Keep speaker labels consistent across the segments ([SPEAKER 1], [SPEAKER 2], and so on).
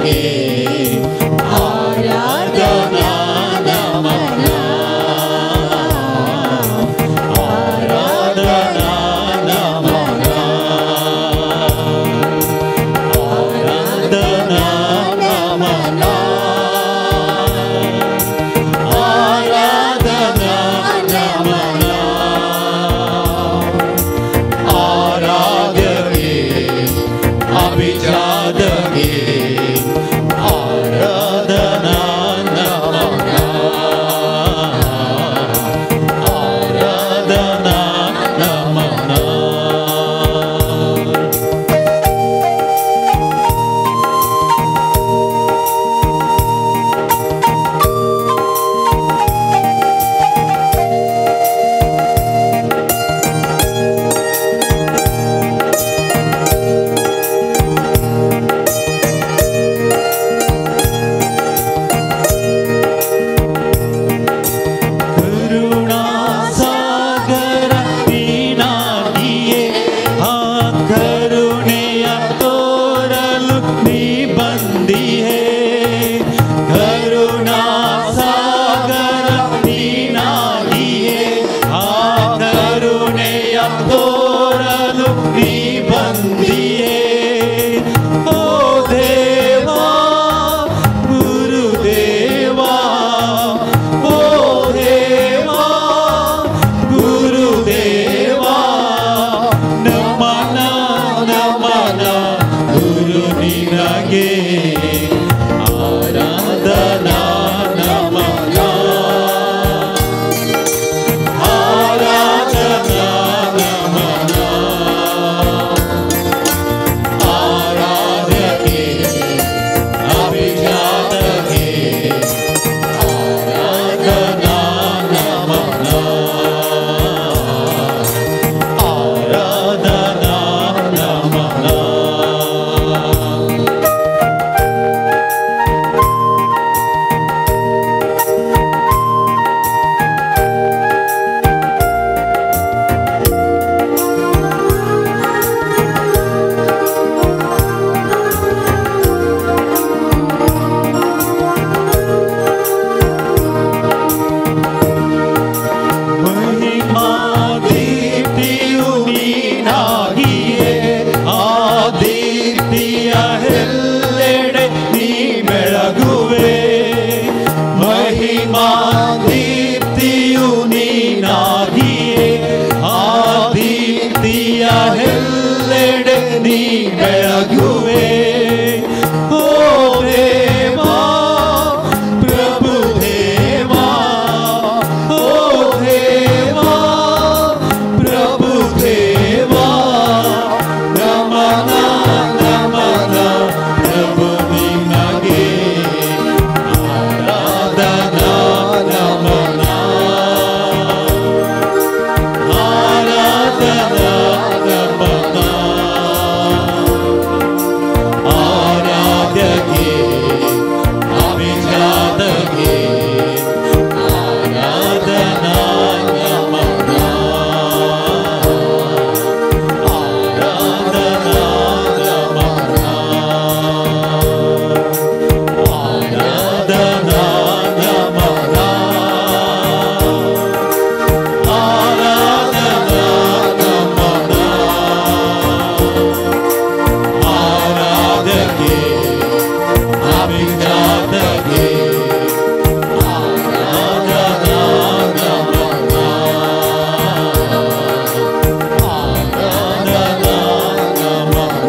[SPEAKER 1] आराध्यके आराधना नमना आराधना नमना आराधना नमना आराधना नमना आराध्यके अभिजातके आराधना नमना आराधना नमना. करुणा सागर ನೀನಾಗಿಯೇ ಆ ಕರುಣೆಯ ತೋರಲು ನೀ ಬಂದಿಹೆ. ಕರುಣಾ ಸಾಗರ ನೀನಾಗಿಯೇ ಆ ಕರುಣೆಯ ತೋರಲು ನೀ ಬಂದಿಹೆ. ಓ ದೇವಾ ಗುರುದೇವಾ, ಓ ದೇವಾ ಗುರುದೇವಾ, ನಮನ ನಮನ ಗುರು ನಿನಗೆ ಆರಾಧನಾ ನಮನ ಆರಾಧನಾ ನಮನ ಆರಾಧ್ಯಕ್ಕೆ ಅಭಿಜಾತಕ್ಕೆ ಆರಾಧನಾ ನಮನ ಆರಾಧನಾ ನಮನ. ಮಹಿಮಾ ದೀಪ್ತಿಯು ನೀನಾಗಿಯೇ ಆ ದೀಪ್ತಿಯ ಎಲ್ಲೆಡೆ ನೀ ಬೆಳಗುವೆ. ಮಹಿಮಾ ದೀಪ್ತಿಯು ನೀನಾಗಿಯೇ ಆ ದೀಪ್ತಿಯ ಎಲ್ಲೆಡೆ ನೀ ಬೆಳಗುವೆ. ಓ ದೇವಾ ಪ್ರಭು ದೇವಾ, ಓ ದೇವಾ ಪ್ರಭು ದೇವಾ, ನಮನ ನಮನ ಪ್ರಭು ನಿನಗೆ ಆರಾಧನಾ ನಮನ ಆರಾಧನಾ ನಮನ ಆರಾಧ್ಯಕ್ಕೆ ಅಭಿಜಾತಕ್ಕೆ ಆರಾಧನಾ ನಮನ ಆರಾಧನಾ ನಮನ ಆರಾಧನಾ ನಮನ ಆರಾಧನಾ ನಮನ ಆರಾಧ್ಯಕ್ಕೆ ಅಭಿಜಾತಕ್ಕೆ ಆರಾಧನಾ ನಮನ ಆರಾಧನಾ ನಮನ.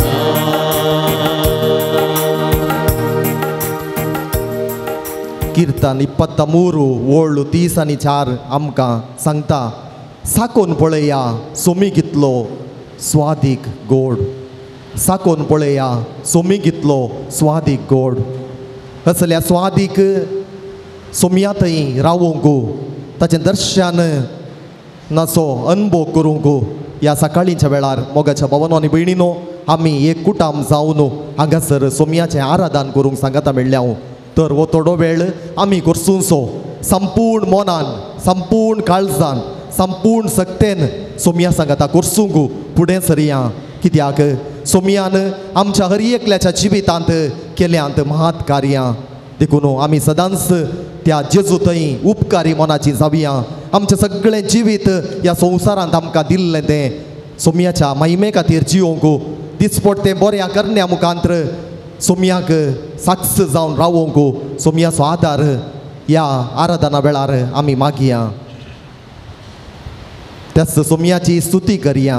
[SPEAKER 2] कीर्तन 23 ओळ 30 आनी 4 आमकां सांगता, साकोन पळया सोमी कितलो स्वादीक गोड, साकोन पळया सोमी कितलो स्वादीक गोड. असल्या स्वादीक सोम्या थंय रावूंक ताचें दर्शन नाचो अनुभव करूंक ह्या सकाळींच्या वेळार मोगाच्या भावानो आनी भयणीनो आमी एक कुटाम जावन हांगासर सोम्याचें आराधन करूंक सांगाता मेळ्ळ्या. तर हो थोडो वेळ आमी करसूनसो संपूर्ण मनान, संपूर्ण काळजान, संपूर्ण सक्तेन सोम्या सांगाता करसूंक फुडें सरया. कित्याक सोमयान आमच्या हर एकल्याच्या जिवितांत केल्यांत महात कार्यां. देखून आमी सदांच त्या जेजू थंय उपकारी मनाची जावया. आमचें सगळें जिवीत ह्या संवसारांत आमकां दिल्लें तें सोमयाच्या महिमे खातीर जियोंक दिसपडटें बऱ्या करण्या मुखांत्र सोमयाक साक्ष जावन रावोंक सोमयाचो आदार ह्या आराधना वेळार आमी मागया. त्याच सोमयाची स्तुती करया.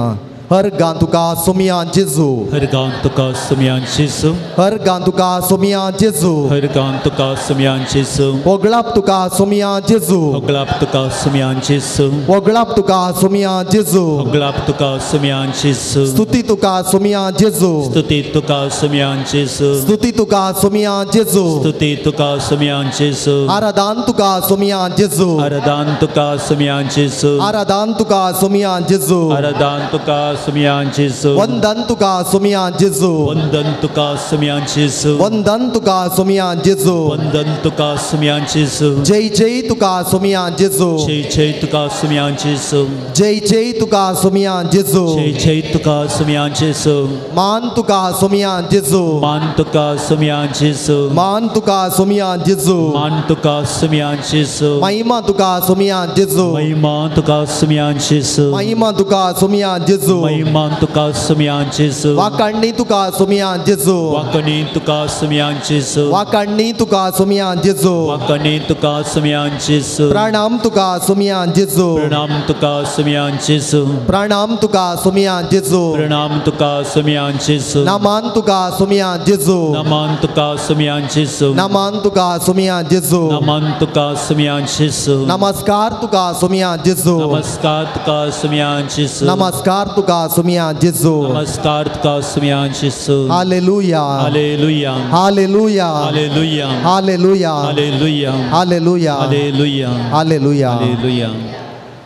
[SPEAKER 2] हर गान तुका सोमया जेजू,
[SPEAKER 1] हर गान तुका सोमया जेजू,
[SPEAKER 2] हर गान तुका सोमया जेजू,
[SPEAKER 1] हर गान तुका सोमया जेजू,
[SPEAKER 2] वगळाप तुका सोमया जेजू,
[SPEAKER 1] वगळाप तुका सोमया जेजू,
[SPEAKER 2] वगळाप तुका सोमया जेजू,
[SPEAKER 1] वगळाप तुका सोमया जेजू,
[SPEAKER 2] स्तुती तुका सोमया जेजू,
[SPEAKER 1] स्तुती तुका सोमया जेजू,
[SPEAKER 2] स्तुती तुका सोमया जेजू,
[SPEAKER 1] स्तुती तुका सोमया जेजू,
[SPEAKER 2] आराधन तुका सोमया जेजू,
[SPEAKER 1] आराधन तुका सोमया जेजू,
[SPEAKER 2] आराधन तुका सोमया जेजू,
[SPEAKER 1] आराधन तुका सोमया जेजू,
[SPEAKER 2] वंदन तुका सोमया जेजू,
[SPEAKER 1] वंदन तुका सोमया जेजू,
[SPEAKER 2] वंदन तुका सोमया जेजू,
[SPEAKER 1] वंदन तुका सोमया जेजू,
[SPEAKER 2] जय जय तुका सोमया जेजू,
[SPEAKER 1] जय जय तुका सोमया जेजू,
[SPEAKER 2] जय जय तुका सोमया जेजू,
[SPEAKER 1] जय जय तुका सोमया जेजू,
[SPEAKER 2] मान तुका सोमया जेजू,
[SPEAKER 1] मान तुका सोमया जेजू,
[SPEAKER 2] मान तुका सोमया जेजू,
[SPEAKER 1] मान तुका सोमया जेजू,
[SPEAKER 2] महिमा तुका सोमया जेजू,
[SPEAKER 1] महिमा तुका सोमया जेजू,
[SPEAKER 2] महिमा तुका सोमया जेजू,
[SPEAKER 1] महिमा तुका सोमया जेजू,
[SPEAKER 2] वाकांडी तुका सोमया जेजू,
[SPEAKER 1] वाकणी तुका सोमया जेजू,
[SPEAKER 2] वाकांडी तुका सोमया जेजू,
[SPEAKER 1] वाकणी तुका सोमया जेजू,
[SPEAKER 2] प्रणाम तुका सोमया जेजू,
[SPEAKER 1] प्रणाम तुका सोमया जेजू,
[SPEAKER 2] प्रणाम तुका सोमया जेजू,
[SPEAKER 1] प्रणाम तुका सोमया जेजू,
[SPEAKER 2] नामान तुका सोमया जेजू,
[SPEAKER 1] नामान तुका सोमया जेजू,
[SPEAKER 2] नामान तुका सोमया जेजू,
[SPEAKER 1] नामान तुका सोमया जेजू,
[SPEAKER 2] नमस्कार तुका सोमया जेजू,
[SPEAKER 1] नमस्कार तुका सोमया जेजू,
[SPEAKER 2] नमस्कार तुका सोमया जेजू,
[SPEAKER 1] नमस्कार तुका सोमया जेजू.
[SPEAKER 2] Hallelujah,
[SPEAKER 1] hallelujah,
[SPEAKER 2] hallelujah,
[SPEAKER 1] hallelujah,
[SPEAKER 2] hallelujah,
[SPEAKER 1] hallelujah,
[SPEAKER 2] hallelujah,
[SPEAKER 1] hallelujah,
[SPEAKER 2] hallelujah.
[SPEAKER 1] Hallelujah.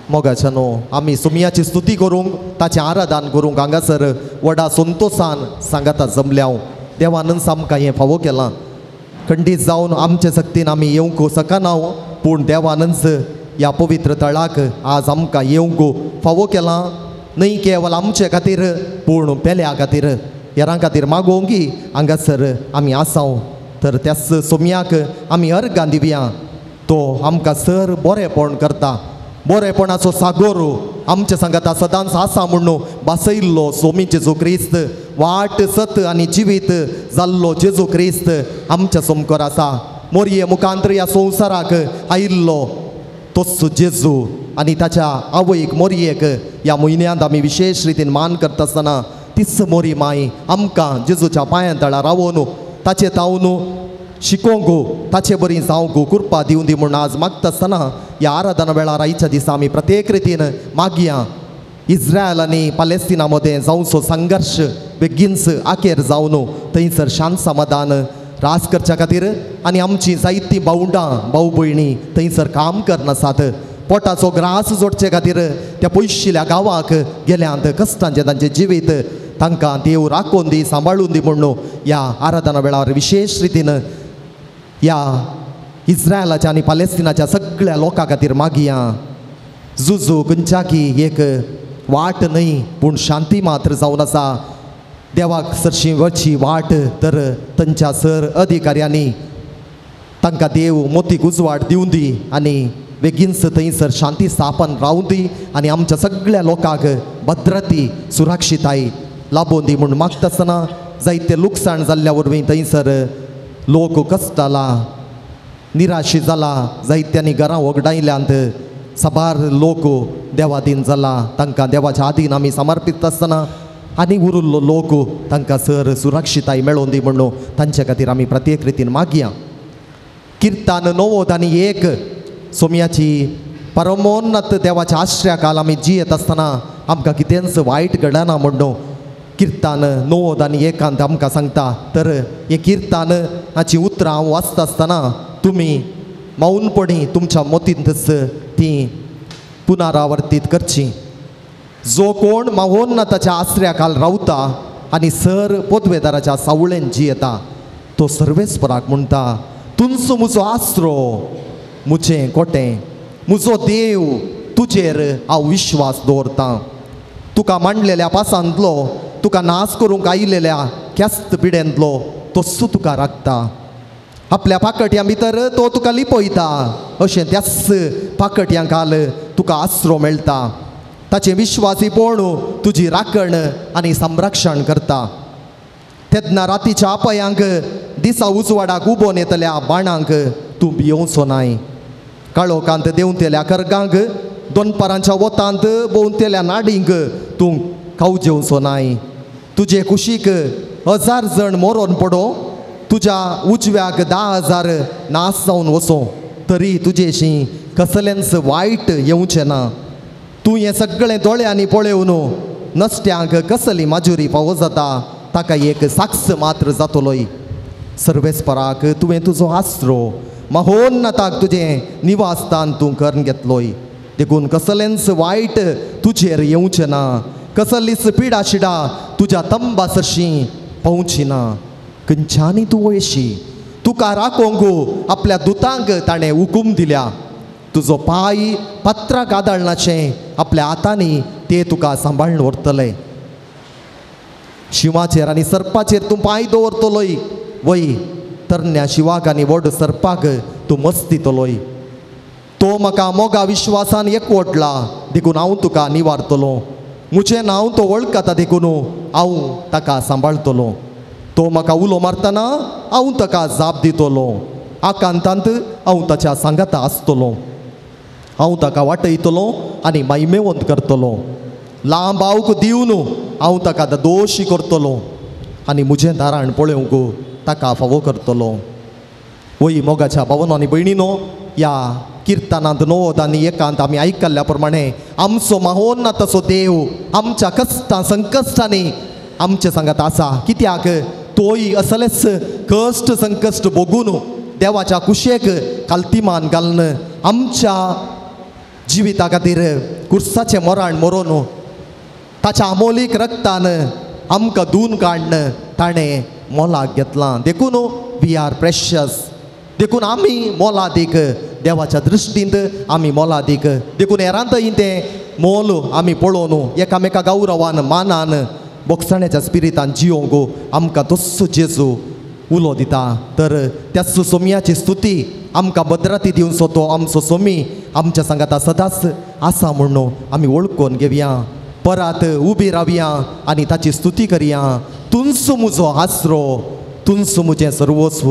[SPEAKER 2] मोगाच्यानो आमी सोमयाची स्तुती करूंक ताचें आराधन करूंक हांगासर व्हडा संतोसान सांगाता जमल्या. देवानच आमकां हें फावो केलां. खंडीत जावन आमचे सक्तीन आमी येवंक शकना, पूण देवानच ह्या पवित्र तळाक आज आमकां येवंक फावो केलां. न्हय केवल आमचे खातीर पूण पेल्या खातीर हेरां खातीर मागोवंक हांगासर आमी आसाव. तर त्याच सोमयाक आमी अर्गां दिवया. तो आमकां सर बरेंपण करता. बरेपणाचो सागोर आमच्या सांगाता सदांच आसा म्हणून बसयल्लो सोमी जेजू क्रिस्त, वाट सत आनी जिवीत जाल्लो जेजू क्रिस्त आमच्या समकोर आसा. मोरये मुखांतर ह्या संवसाराक आयिल्लो तोच जेजू आनी ताच्या आवयक मोरयेक ह्या म्हयन्यांत आमी विशेश रितीन मान करता आसतना तीच मोरी माय आमकां जेजूच्या पांयां तळा रावोन ताचे तावन शिकोवंक ताचे बरी जावंक कृपा दिवं दी म्हूण आज मागता आसतना ह्या आराधना वेळार आयच्या दिसा आमी प्रत्येक रितीन मागया. इस्रायल आनी पालेस्तिना मदें जावचो संघर्श बेगीनच आखेर जावन थंयसर शांत समाधान राज करच्या खातीर आनी आमची जायतीं भावंडां भाव भयणी थंयसर काम करनासात. पोटाचो ग्रास जोडचे खातीर त्या पयशिल्ल्या गांवाक गेल्यांत कश्टांचें तांचें जिवीत तांकां देव राखून दी सांबाळून दी म्हणून ह्या आराधना वेळार विशेश रितीन ह्या इस्रायलाच्या आनी पालेस्तिनाच्या सगळ्या लोकां खातीर मागया. जुजू खंयच्याकी एक वाट न्हय पूण शांती मात्र जावन आसा. देवाक सरशी वचची वाट तर तांच्या सर अधिकाऱ्यांनी तांकां देव मोतीक उजवाड दिवं दी आनी बेगीनच थंयसर शांती स्थापन रावूं दी आनी आमच्या सगळ्या लोकांक भद्रती सुरक्षिताय लाबोवन दी म्हूण मागता आसतना जायते लुकसाण जाल्ल्या वरवीं थंयसर लोक कश्टाला निराशी जाला, जायत्यांनी घरां वगडायल्यांत, साबार लोक देवादीन जाला. तांकां देवाच्या आदीन आमी समर्पीत आसतना आनी उरिल्लो लोक तांकां सर सुरक्षिताय मेळोवन दी म्हणून तांचे खातीर आमी प्रत्येक रितीन मागया. किर्तान 91 सोमयाची परमोन्नत देवाच्या आश्रया काल आमी जियेत आसतना आमकां कितेंच वायट घडना म्हणून किर्तान 91 आमकां सांगता. तर हें किर्तान हाचीं उतरां हांव वाचता आसतना तुमी मौनपणी तुमच्या मतींतच तीं पुनरावर्तीत करचीं. जो कोण महोन्नताच्या आसऱ्या खाल रावता आनी सर पोदवेदाराच्या सावळेन जियेता तो सर्वेस्पराक म्हणटा, तुमचो म्हजो आसरो, म्हजें कोटें, म्हजो देव, तुजेर हांव विश्वास दवरतां. तुका मांडलेल्या पासांतलो तुका नाश करूंक आयिल्ल्या ख्यास्त पिडेंतलो तस्सो तुका राखता. आपल्या पाकट्यां भितर तो तुका लिपयता, अशें त्याच पाकट्यां खाल तुका आसरो मेळटा. ताचें विश्वासीपण तुजी राखण आनी संरक्षण करता. तेन्ना रातीच्या आपायांक दिसा उजवाडाक उबोन येतल्या बाणांक तूं भियोवचो नाय. काळोखांत देंवतेल्या करगांक, दोनपारांच्या वतांत भोंवतेल्या नाडींक तूं खावजेवचो नाय. तुजे कुशीक 1000 जण मरोन पडो, तुज्या उजव्याक 10,000 नाश जावन वचो, तरी तुजेशी कसलेंच वायट येवचें ना. तूं हें सगळें दोळ्यांनी पळोवन नश्ट्यांक कसली माजुरी फावो जाता ताका एक साक्ष मात्र जातलोय. सर्वेस्पराक तुवें तुजो आसरो, महोन्नताक तुजें निवासस्थान तूं करून घेतलोय. देखून कसलेंच वायट तुजेर येवचें ना, कसलीच पिडा शिडा तुज्या तंबा सरशीं पावची ना. खंयच्यानी तूं वयशी, तुका राखोवंक आपल्या दुतांक ताणें हुकूम दिल्या. तुजो पांय पत्राक आदळनाचें आपल्या हातांनी ते तुका सांबाळून व्हरतले. शिंवाचेर आनी सर्पाचेर तूं पांय दवरतलोय, वय तरण्या शिवाक आनी व्हड सर्पाक तूं मस्तितलोय. तो म्हाका मोगा विश्वासान एकवटला, देखून हांव तुका निवारतलो. म्हजें नांव तो वळखता, देखून हांव ताका सांबाळतलो. तो म्हाका उलो मारतना हांव ताका जाप दितलो. आकांतांत हांव ताच्या सांगाता आसतलो. हांव ताका वाटयतलो आनी मायमेवंत करतलो. लांब आवक दिवन हांव ताका दोशी करतलो आनी म्हजें दाराण पळोवंक ताका फावो करतलो. वय मोगाच्या भावनो आनी भयणीनो, ह्या किर्तनांत 90 आनी 1 आमी आयकल्ल्या प्रमाणे आमचो महोन्नताचो देव आमच्या कश्टां संकश्टांनी आमचे सांगात आसा. कित्याक तोय असलेच कश्ट संकश्ट भोगून देवाच्या कुशेक कालतिमान घालून आमच्या जिविता खातीर कुर्साचें मरण मरोन ताच्या अमोलीक रक्तान आमकां धुवन काडून ताणें मोलाक घेतलां. देखून we are precious. देखून आमी मोलादीक देवाच्या दृश्टींत आमी मोलादीक. देखून हेरांतय तें मोल आमी पळोवन एकामेका गौरवान मानान बोगसण्याच्या स्पिरितान जियोंक आमकां तस्सो जेजू उलो दिता. तर त्याच सोमयाची स्तुती आमकां भद्रती दिवचो तो आमचो सोमी आमच्या सांगाता सदांच आसा म्हणून आमी वळखून घेवया. परत उबी रावया आनी ताची स्तुती करया. तुंसो म्हजो आसरो, तुंसो म्हजें सर्वस्व.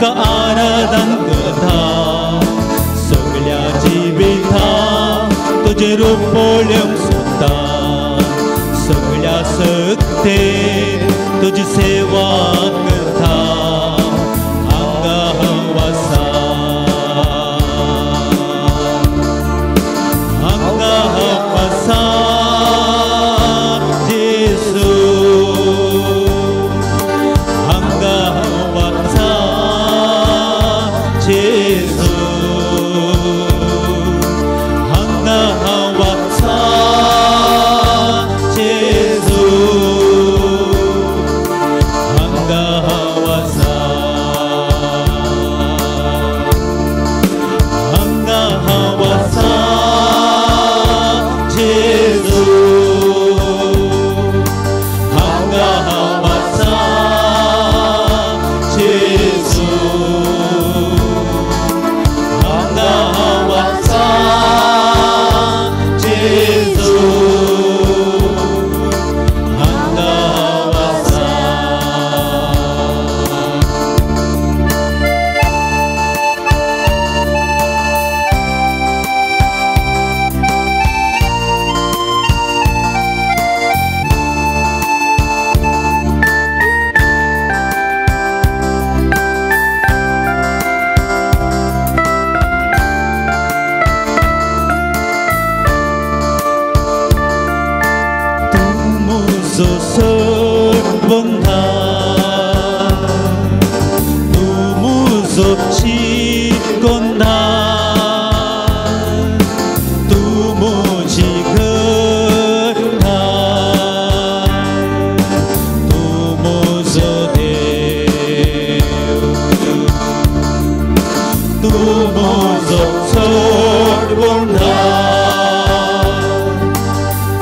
[SPEAKER 1] आराधन करता सगळ्या जिविता तुजें रूप पळोवंक सोदता. सगळ्या सक्ते तुजी सेवा करता. हांगा हांव आसा, हांगा हांव आसा जेजू, हांगा हांव आसा जेजू, हांगा हांव आसा जेजू. सोडवंता तूं म्हजो शिकोना तूं म्हजी घडटा तूं म्हजो देव तूं म्हजो सोडवंता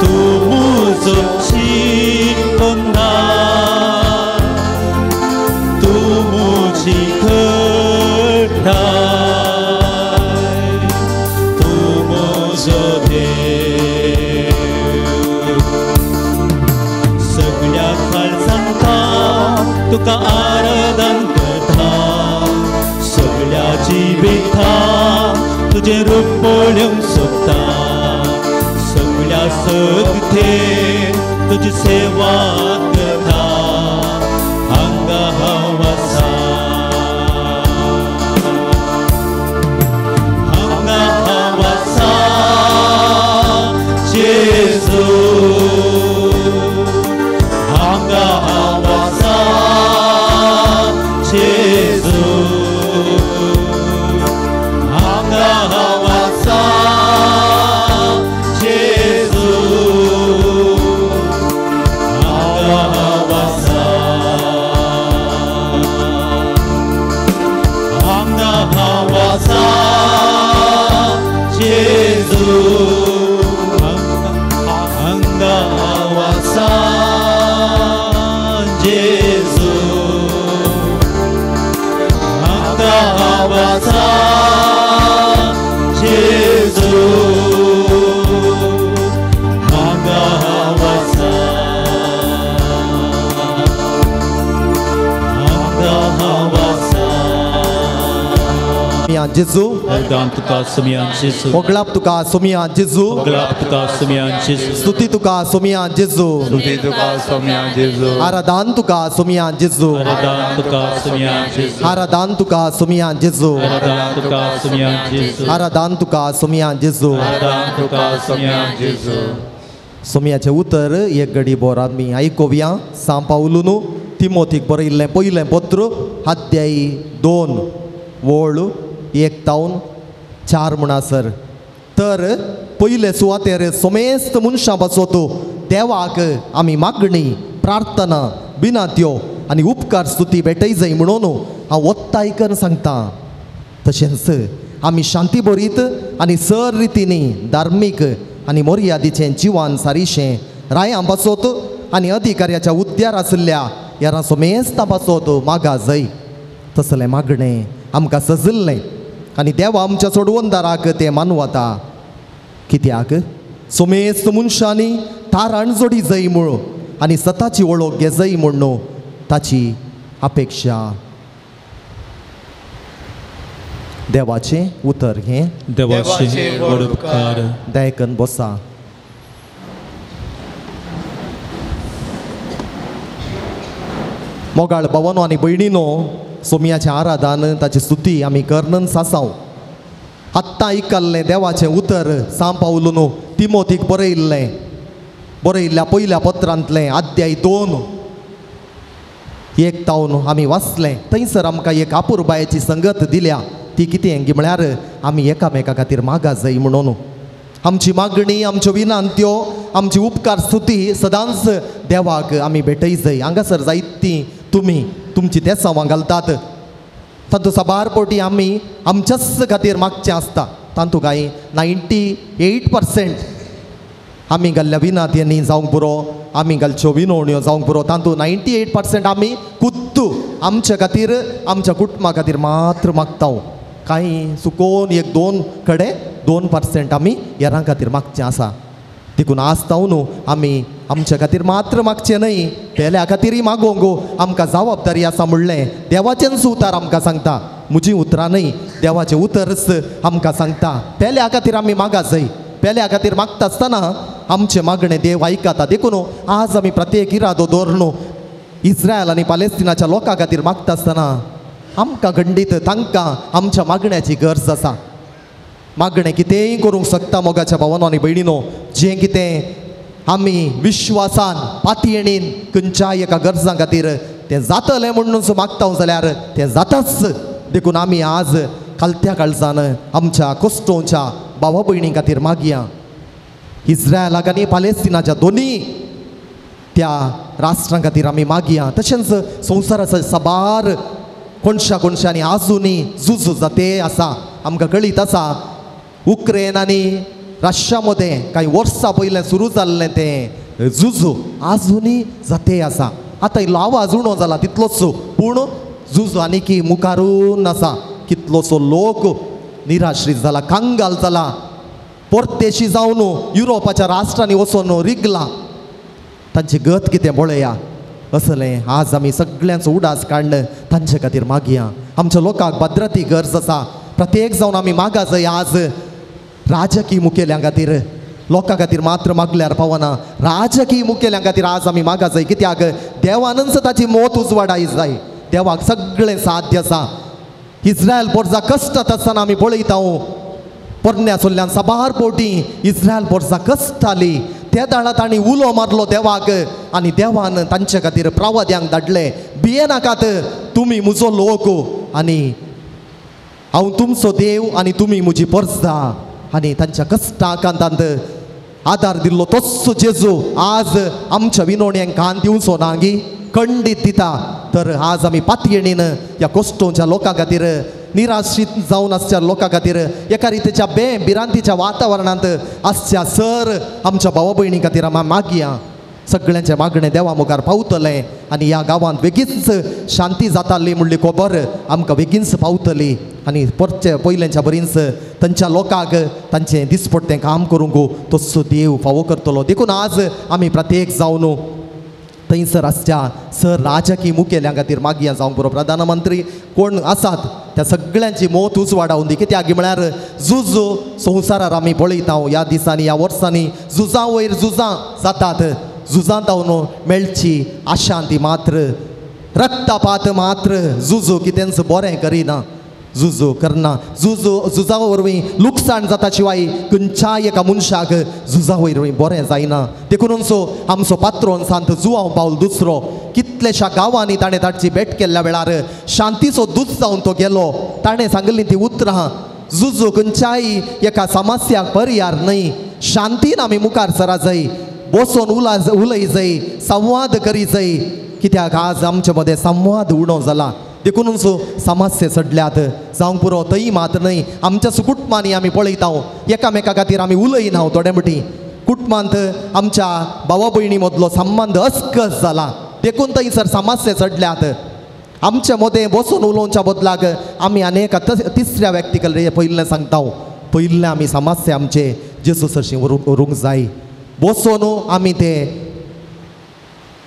[SPEAKER 1] तूं म्हजो शिकोना तूं म्हजी घडटा तूं म्हजो देव सगळ्या काळजांता तुका आराधन करता सगळ्या जिविता तुजें रूप पळोवंक सोदता सगळ्या सगते तुजी सेवा करता हांगा हांव आसा हांगा हांव आसा जेजू हांगा हांव आसा जेजू हांगा हांव आसा जेजू हांगा हांव आसा हांगा हांव आसा जेजू हांगा हांव आसा जेजू हांगा हांव आसा जेजू हांगा हांव आसा हांगा हांव आसा
[SPEAKER 2] सोमिया जेजू
[SPEAKER 1] आदान तुका सोमिया जेजू
[SPEAKER 2] होगळाप तुका सोमिया जेजू
[SPEAKER 1] होगळाप तुका सोमिया जेजू
[SPEAKER 2] स्तुती तुका सोमिया जेजू
[SPEAKER 3] स्तुती तुका सोमिया जेजू
[SPEAKER 2] आराधन तुका सोमिया जेजू
[SPEAKER 1] आराधन तुका सोमिया जेजू
[SPEAKER 2] आराधन तुका सोमिया जेजू
[SPEAKER 1] आराधन तुका सोमिया जेजू
[SPEAKER 2] आराधन तुका सोमिया जेजू
[SPEAKER 1] आराधन तुका सोमिया जेजू
[SPEAKER 2] सोमियाचें उतर एक घडी बोर आमी आयकुया. सांव पावलून तिमोतीक बरयल्लें पयलें पत्र अध्याय 2 वळ 1 तावन 4 म्हणसर तर पयले सुवातेर समेस्त मनशां पासत देवाक आमी मागणी प्रार्थना बिनात्यो आनी उपकार स्तुती भेटय जाय म्हणून हांव ओत्ताय करून सांगता. तशेंच आमी शांती बरीत आनी सर रितीनी धार्मीक आनी मर्यादीचें जिवान सारिशें रायां पासत आनी अधिकाऱ्याच्या उद्यार आशिल्ल्या यारां समेस्तां पासत मागा जाय. तसलें मागणें आमकां सजल्लें आनी देवा आमच्या सोडवणदाराक तें मानवता. कित्याक समेस्त मनशांनी तारण जोडी जाय म्हूण आनी सताची वळख घे जाय म्हूण न्हू ताची अपेक्षा. देवाचें उतर हें
[SPEAKER 1] देवाचे व्हड उपकार.
[SPEAKER 2] दयाकन बसा. मोगाळ भावानो आनी भयणीनो, सोमियाचें आराधन ताची स्तुती आमी करनन सासाव. आत्तां आयकल्लें देवाचें उतर सांव पावलून तिमोतीक बरयल्लें बरयल्ल्या पयल्या पत्रांतलें अध्याय 2 1 तावन आमी वाचलें. थंयसर आमकां एक आपुरबायेची संगत दिल्या. ती कितें गी म्हळ्यार आमी एकामेका खातीर मागा जाय म्हणून. आमची मागणी, आमच्यो विनंत्यो, आमची उपकार स्तुती सदांच देवाक आमी भेटय जाय. हांगासर जायतीं तुमी तुमची तेसांवां घालतात. तातूंत साबार पटी आमी आमच्याच खातीर मागचें आसता. तातूंत कांय 98% आमी घाल्ल्या विनात्यांनी जावंक पुरो, आमी घालच्यो विनवण्यो जावंक पुरो. तातूंत 98% आमी कुत्तू आमच्या खातीर आमच्या कुटुंबा खातीर मात्र मागता. कांय चुकोन 1-2 कडेन 2% आमी हेरां खातीर मागचें आसा. देखून आज तावन न्हू आमी आमच्या खातीर मात्र मागचें न्हय, पेल्या खातीरय मागोवंक आमकां जबाबदारी आसा म्हणलें देवाचेंच उतर आमकां सांगता. म्हजीं उतरां न्हय, देवाचें उतरच आमकां सांगता. पेल्या खातीर आमी मागा जाय. पेल्या खातीर मागता आसतना आमचें मागणें देव आयकता. देखून आज आमी प्रत्येक इरादो दवर न्हू इस्रायल आनी पालेस्तिनाच्या लोकां खातीर मागता आसतना आमकां खंडीत तांकां आमच्या मागण्याची गरज आसा. मागणें कितेंय करूंक शकता मोगाच्या भावानो आनी भयणीनो. जें कितें आमी विश्वासान पातयेणीन खंयच्याय एका गरजां खातीर तें जातलें म्हणून मागता जाल्यार तें जाताच. देखून आमी आज खालत्या काळजान आमच्या कोस्टोच्या भावा भयणी खातीर मागया. इस्रायलाक आनी पालेस्तिनाच्या दोनी त्या राष्ट्रां खातीर आमी मागया. तशेंच संवसाराचो साबार कोणशा कोणशांनी आजुनी झुजू जाते आसा. आमकां कळीत आसा उक्रेन आनी रशिया मदें कांय वर्सां पयलें सुरू जाल्लें तें झुजू आजुनी जाते आसा. आतां इल्लो आवाज उणो जाला तितलोच, पूण झुजू आनीकी मुखारून आसा. कितलोसो लोक निराश्रीत जाला, कांगाल जाला, परदेशी जावन युरोपाच्या राष्ट्रांनी वचून रिगला. तांची गत कितें पळया. असलें आज आमी सगळ्यांचो उडास काडून तांचे खातीर मागया. आमच्या लोकांक भद्रती गरज आसा. प्रत्येक जावन आमी मागा जाय आज राजकीय मुखेल्यां खातीर. लोकां खातीर मात्र मागल्यार पावना, राजकीय मुखेल्यां खातीर आज आमी मागा जाय. कित्याक देवानच ताची मोत उजवाडाय जाय. देवाक सगळें साध्य आसा. इस्रायल पोरजा कश्टात आसतना आमी पळयता पोरण्या सोल्ल्यान साबार पोटी इस्रायल पोरजा कश्टाली. त्या दाळा तांणी उलो मारलो देवाक आनी देवान तांचे खातीर प्रवाद्यांक धाडले, भियेनाकात, तुमी म्हजो लोक आनी हांव तुमचो देव आनी तुमी म्हजी पोरजा. आनी तांच्या कश्टाकांतांत आदार दिल्लो तोच जेजू आज आमच्या विनोण्यांक कान दिवचो ना गी खंडीत दिता. तर आज आमी पातयेणीन ह्या कोस्टोच्या लोकां खातीर, निराशीत जावन आसच्या लोकां खातीर, एका रितीच्या भिरांतीच्या वातावरणांत आसच्या सर आमच्या भावा भयणी खातीर आमी मागया. सगळ्यांचें मागणें देवा मुखार पावतलें आनी ह्या गांवांत बेगीच शांती जाताली म्हणली खबर आमकां बेगीनच पावतली. आनी परचे पयल्यांच्या बरींच तांच्या लोकांक तांचें दिसपट्टें काम करूंक तसो देव फावो करतलो. देखून आज आमी प्रत्येक जावन थंयसर आसच्या सर राजकीय मुखेल्यां खातीर मागया. जावंक पुरो प्रधानमंत्री कोण आसात त्या सगळ्यांची मोत उजवाडावन दी. कित्याक म्हळ्यार झुज संवसारार आमी पळयता ह्या दिसांनी ह्या वर्सांनी झुजां वयर झुजां जातात. झुजां जावन मेळची आशांती मात्र, रक्तपात मात्र. झुजू कितेंच बरें करिना, झुजू करना. झुजा वरवीं लुकसाण जाता शिवाय खंयच्याय एका मनशाक झुजा वरवीं बरें जायना. देखून आमचो पात्रोन सांत जुआंव पावल दुसरो कितल्याश्या गांवांनी ताणें ताची भेट केल्ल्या वेळार शांतीचो दूत जावन तो गेलो. ताणें सांगिल्लीं ती उतरां, झुजू खंयच्याय एका समस्याक पर्यार न्हय, शांतीन आमी मुखार सरा जाय, बसून उलय जाय, संवाद करी जाय. कित्याक आज आमचे मदें संवाद उणो जाला. देखूनच समस्या सडल्यात. जावंक पुरो थंय मात न्हय, आमच्या कुटुंबांनी आमी पळयता एकामेका खातीर आमी उलयना. थोडे मटी कुटुंबांत आमच्या भावा भयणी मदलो संबंद अस्कस जाला. देखून थंयसर समस्या चडल्यात. आमचे मदें बसून उलोवच्या बदलाक आमी आनी एका तिसऱ्या व्यक्ती कडे पयलें सांगता. पयलें आमी समस्या आमचे जेजू सरशीं व्हरूंक जाय. बसून आमी ते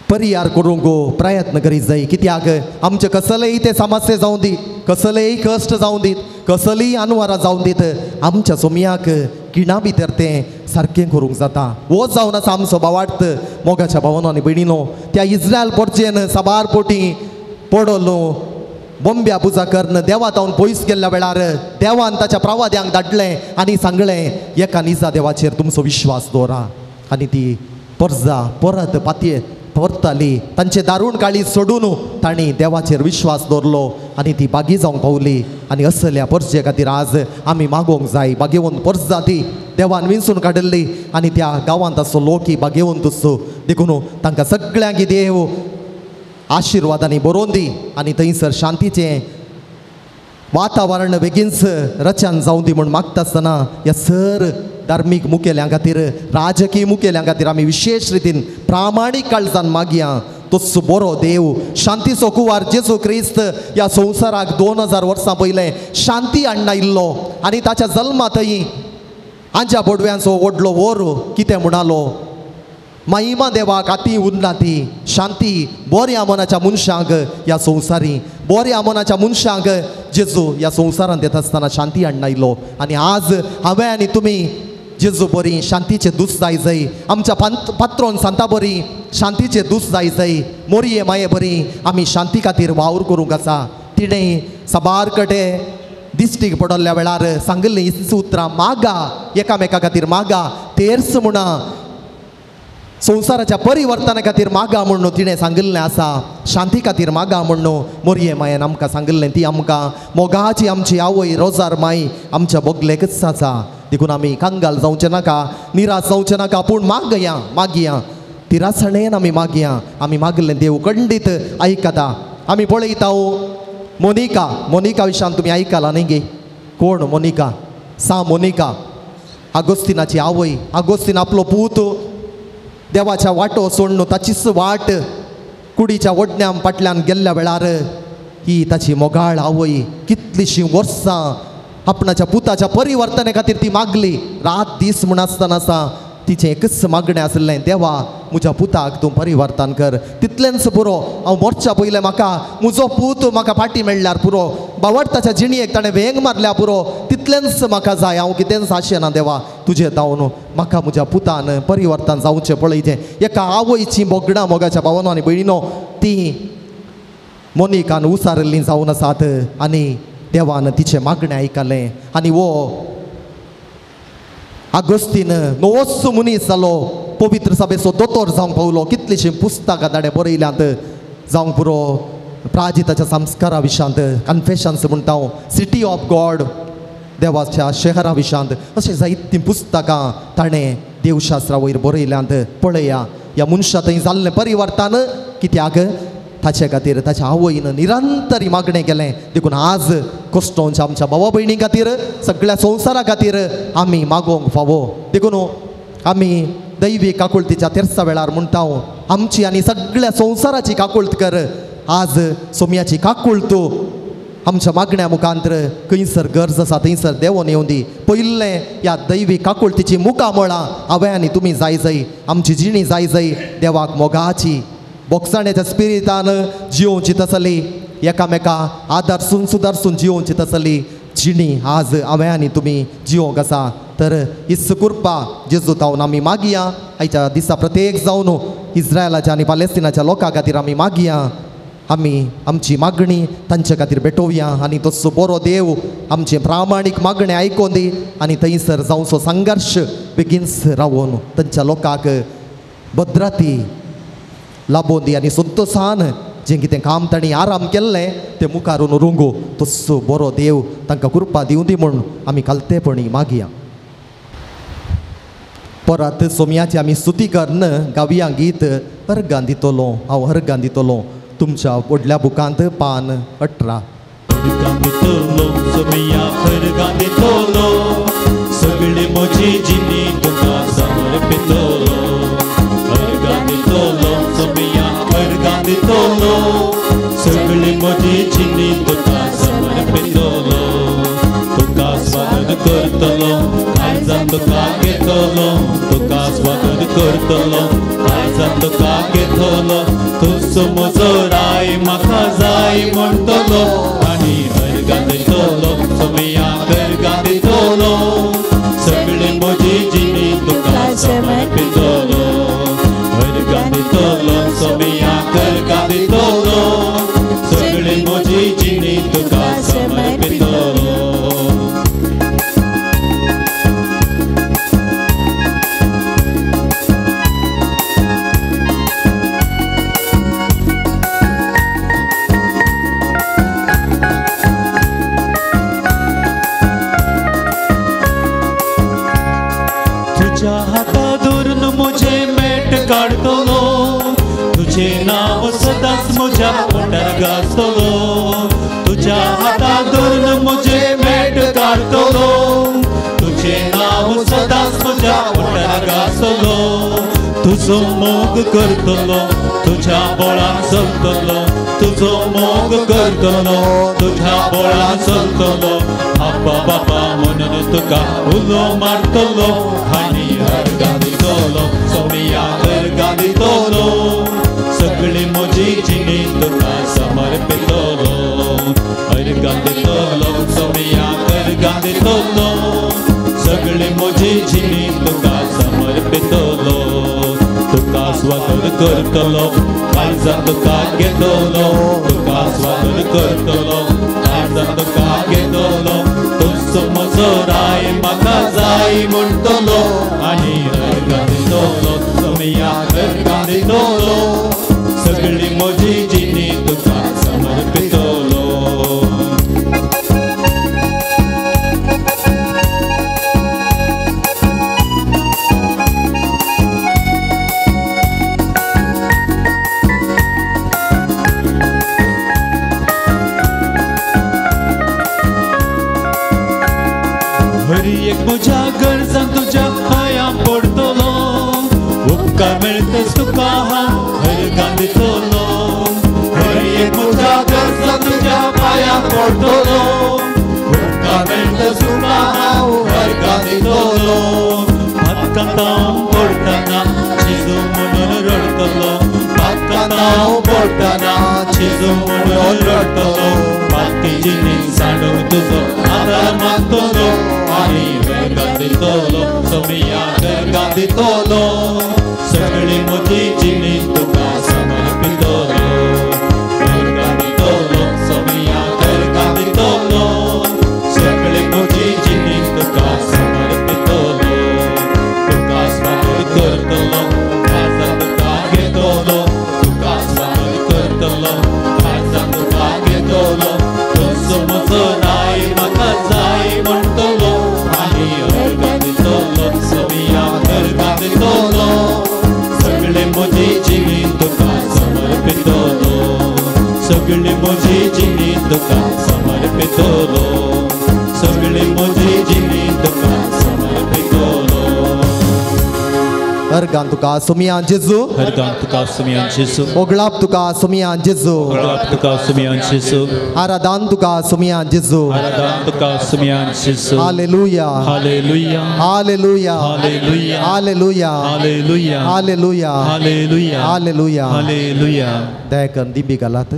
[SPEAKER 2] परिहार करूंक प्रयत्न करीत जाय. कित्याक आमचे कसलेय ते समस्या जावं दी, कसलेय कश्ट जावं दीत, कसलीय अनवरां जावं दीत, आमच्या सोमयाक किणा भितर तें सारकें करूंक जाता. हो जावन आसा आमचो भावार्थ. मोगाच्या भावानो आनी भयणीनो, त्या इस्रायल पोरचेन साबार पोटी पडलो बोंब्या पुजा करून देवा तावन पयस गेल्ल्या वेळार देवान ताच्या प्रवाद्यांक धाडलें आनी सांगलें, एका निजा देवाचेर तुमचो विश्वास दवरा. आनी ती परजा परत पातये परताली. तांचे दारूण काळी सोडून तांणी देवाचेर विश्वास दवरलो आनी ती बागी जावंक पावली. आनी असल्या परजे खातीर आज आमी मागोवंक जाय. बागेवन परजा ती देवान विंचून काडिल्ली आनी त्या गांवांत आसचो लोक ही बागेवन तसो. देखून तांकां सगळ्यांक देव आशिर्वादांनी बरोवन दी आनी थंयसर शांतीचें वातावरण बेगीनच रचन जावं दी म्हूण मागता आसतना ह्या सर धार्मीक मुखेल्यां खातीर, राजकीय मुखेल्यां खातीर आमी विशेश रितीन प्रामाणीक काळजान मागया. तोच बरो देव, शांतीचो कुवार जेजू क्रिस्त ह्या संवसाराक 2000 वर्सां पयलें शांती हाडून आयिल्लो आनी ताच्या जल्मांतय आंज्या बोडव्यांचो व्हडलो वोर कितें म्हणालो, महिमा देवाक आती उन्नती शांती बऱ्या मनाच्या मनशांक ह्या संवसारी, बऱ्या मनाच्या मनशांक जेजू ह्या संवसारांत येता आसतना शांती हाडून आयलो. आनी आज हांवें आनी तुमी जेजू बरी शांतीचे दूस जाय जाय, आमच्या पात्रोन सांता बरी शांतीचे दूस जाय जाय, मोरये माये बरी आमी शांती खातीर वावर करूंक आसा. तिणें साबार कडेन दिश्टीक पडल्ल्या वेळार सांगिल्लीं हीं उतरां, मागा एकामेका खातीर मागा, तेर्स म्हणा संवसाराच्या परिवर्तना खातीर मागा म्हणून तिणें सांगिल्लें आसा, शांती खातीर मागा म्हणून मोरये मायेन आमकां सांगिल्लें. ती आमकां मोगाची आमची आवय रोजार माई आमच्या बोगलेकच आसा. देखून आमी कंगाल जावचें नाका, निराश जावचें नाका, पूण मागया मागया तिरासणेन आमी मागया. आमी मागलें देव खंडीत आयकता. आमी पळयता मोनिका, मोनिका विशयान तुमी आयकला न्ही गे? कोण मोनिका? सा मोनिका आगोस्तिनाची आवय. आगोस्तीन आपलो पूत देवाच्या वाटो सोडून ताचीच वाट कुडीच्या वडण्या फाटल्यान गेल्ल्या वेळार ही ताची मोगाळ आवय कितलीशीं वर्सां आपणाच्या पुताच्या परिवर्तने खातीर ती मागली. रात दीस म्हूण आसतना आसा तिचें एकच मागणें आसलें, देवा म्हज्या पुताक तूं परिवर्तन कर, तितलेंच पुरो. हांव मोरच्या पयलें म्हाका म्हजो पूत म्हाका फाटीं मेळ्ळ्यार पुरो, बावडताच्या जिणयेक ताणें वेंग मारल्या पुरो, तितलेंच म्हाका जाय, हांव कितेंच आशेना देवा तुजें धांवन म्हाका म्हज्या पुतान परिवर्तन जावचें पळयचें. एका आवयचीं बोगडां मोगाच्या भावानो आनी भयणीनो ती मोनिकान उसारिल्लीं जावन आसात आनी देवान तिचें मागणें आयकलें आनी वो आगोस्तीन नवोच मनीस जालो, पवित्र सभेचो दोतोर जावंक पावलो. कितलींशीं पुस्तकां ताणें बरयल्यांत, जावंक पुरो प्राजिताच्या संस्कारा विशयांत, कन्फेशन्स म्हणटा हांव, सिटी ऑफ गॉड देवाच्या शहरा विशयांत, अशें जायतीं पुस्तकां ताणें देवशास्त्रा वयर बरयल्यांत. पळया ह्या मनशा थंय जाल्लें परिवर्तन कित्याक? ताचे खातीर ताच्या आवयन निरंतर मागणें केलें. देखून आज क्रिस्तांवच्या आमच्या भावा भयणी खातीर, सगळ्या संवसारा खातीर आमी मागोवंक फावो. देखून आमी दैवी काकुळतीच्या तेर्सा वेळार म्हणटा, आमची आनी सगळ्या संवसाराची काकुळत कर. आज सोम्याची काकुळत आमच्या मागण्या मुखांतर खंयसर गरज आसा थंयसर देवोन येवं दी. पयलें ह्या दैवी काकुळतीची मुखामळां हांवें आनी तुमी जाय जाय, आमची जिणी जाय जाय देवाक मोगाची बोगसाण्याच्या स्पिरितान जियोवची तसली, एकामेका आदारसून सुदारसून जियोवची तसली जिणी आज हांवें आनी तुमी जियोंक आसा. तर इस कृपा जेजू तावन आमी मागया. आयच्या दिसा प्रत्येक जावन इस्रायलाच्या आनी पालेस्तिनाच्या लोकां खातीर आमी मागया. आमी आमची मागणी तांचे खातीर भेटोवया आनी तसो बरो देव आमचें प्रामाणीक मागणें आयकोन दी आनी थंयसर जावचो संघर्श बेगीनच रावोन तांच्या लोकांक भद्राती लाबोवन दी आनी संतोसान जें कितें काम तांणी आराम केल्लें तें मुखार रुंगो तसो बरो देव तांकां कृपा दिवं दी म्हूण आमी खालतेपणी मागया. परत सोम्याची आमी स्तुती करून गावया गीत अर्गां दितलो, हांव अर्गां दितलो. तुमच्या व्हडल्या बुकांत पान 18.
[SPEAKER 1] सगळी म्हजी जिणी तुका समर्पितलो, अर्गां दितलो सोम्या, अर्गां दितलो, सगळी म्हजी जिणी तुका समर्पितलो. तुका स्वागत करतलो, काळजान तुका घेतलो, तुका स्वागत करतलो, काळजान तुका घेतलो, तुजो म्हजो राय म्हाका जाय म्हणटलो आनी अर्गां दितलो सोम्या, अर्गां दितलो, सगळी म्हजी जिणी तुका समर्पितलो, अर्गां दितलो सोम्या, अर्गां दितलो, सगळी म्हजी जिणी तुका समर्पितलो. तुझ्या हाता धरून म्हजें मेट काडटलो, तुझें नांव सदांच म्हज्या ओंठार गाजतलो, तुझ्या हाता धरून म्हजें मेट काडटलो, तुझें नांव सदांच म्हज्या ओंठार गाजतलो, तुजो मोग करतलो, तुझ्या बोळान चलतलो, तुजो मोग करतलो, तुझ्या बोळान चलतलो, आप्पा बापा म्हणून तुका उलो मारतलो आनी अर्गां दितलो सोम्या, अर्गां दितलो, सगळी म्हजी जिणी तुका समर्पितलो, अर्गां दितलो सोम्या, अर्गां दितलो, सगळी म्हजी जिणी तुका समर्पितलो. तुका स्वागत करतलो, काळजान तुका घेतलो, तुका स्वागत करतलो, काळजान तुका घेतलो, तुजो म्हजो राय म्हाका जाय म्हणटलो आनी अर्गां दितलो सोम्या, सोमया अर्गां दितलो, सगळी म्हजी जिणी तुका समर्पितलो. हरी एक म्हज्या गरजान तुज्या पांयां पडटलो, उपकार मेळटच तुका हांव हरगां दितलो. हरी एक म्हज्या गरजान तुज्या पांयां पडटलो, उपकार मेळटच तुका हांव हरगां दितलो. पातकांत हांव पडटना जेजू म्हणून रडटलो, पातकांत हांव पडटना जेजू म्हणून रडटलो. पातकी जिणेंत सांडूंक तुजो आदार मागतलो आनी वर्गां दितलो, सोमया वर्गां दितलो, सगळी म्हजी जिणी तुका समर्पितलो. वर्गां दितलो, सोमया वर्गां दितलो, सगळी म्हजी जिणी तुका समर्पितलो. तुका स्वागत करतलो, काळजांत तुका घेतलो, तुका स्वागत करतलो, काळजांत तुका घेतलो. तूं म्हजो राय म्हाका जाय म्हणटलो आनी अर्गां दितलो, सोमया अर्गां दितलो, सगळी म्हजी जिणी तुका समर्पितलो. सगळी म्हजी जिणी तुका समर्पितलो, सगळी म्हजी जिणी तुका समर्पितलो.
[SPEAKER 2] अर्गां तुका सोमया जेजू,
[SPEAKER 1] अर्गां तुका सोमया जेजू,
[SPEAKER 2] ओगळाप तुका सोमया जेजू,
[SPEAKER 1] ओगळाप तुका सोमया जेजू,
[SPEAKER 2] आराधान तुका सोमया जेजू,
[SPEAKER 1] आराधान तुका सोमया जेजू.
[SPEAKER 2] Hallelujah,
[SPEAKER 1] hallelujah,
[SPEAKER 2] hallelujah,
[SPEAKER 1] hallelujah,
[SPEAKER 2] hallelujah,
[SPEAKER 1] hallelujah,
[SPEAKER 2] hallelujah,
[SPEAKER 1] hallelujah,
[SPEAKER 2] hallelujah,
[SPEAKER 1] hallelujah.
[SPEAKER 2] दया करून दिंबी घालात.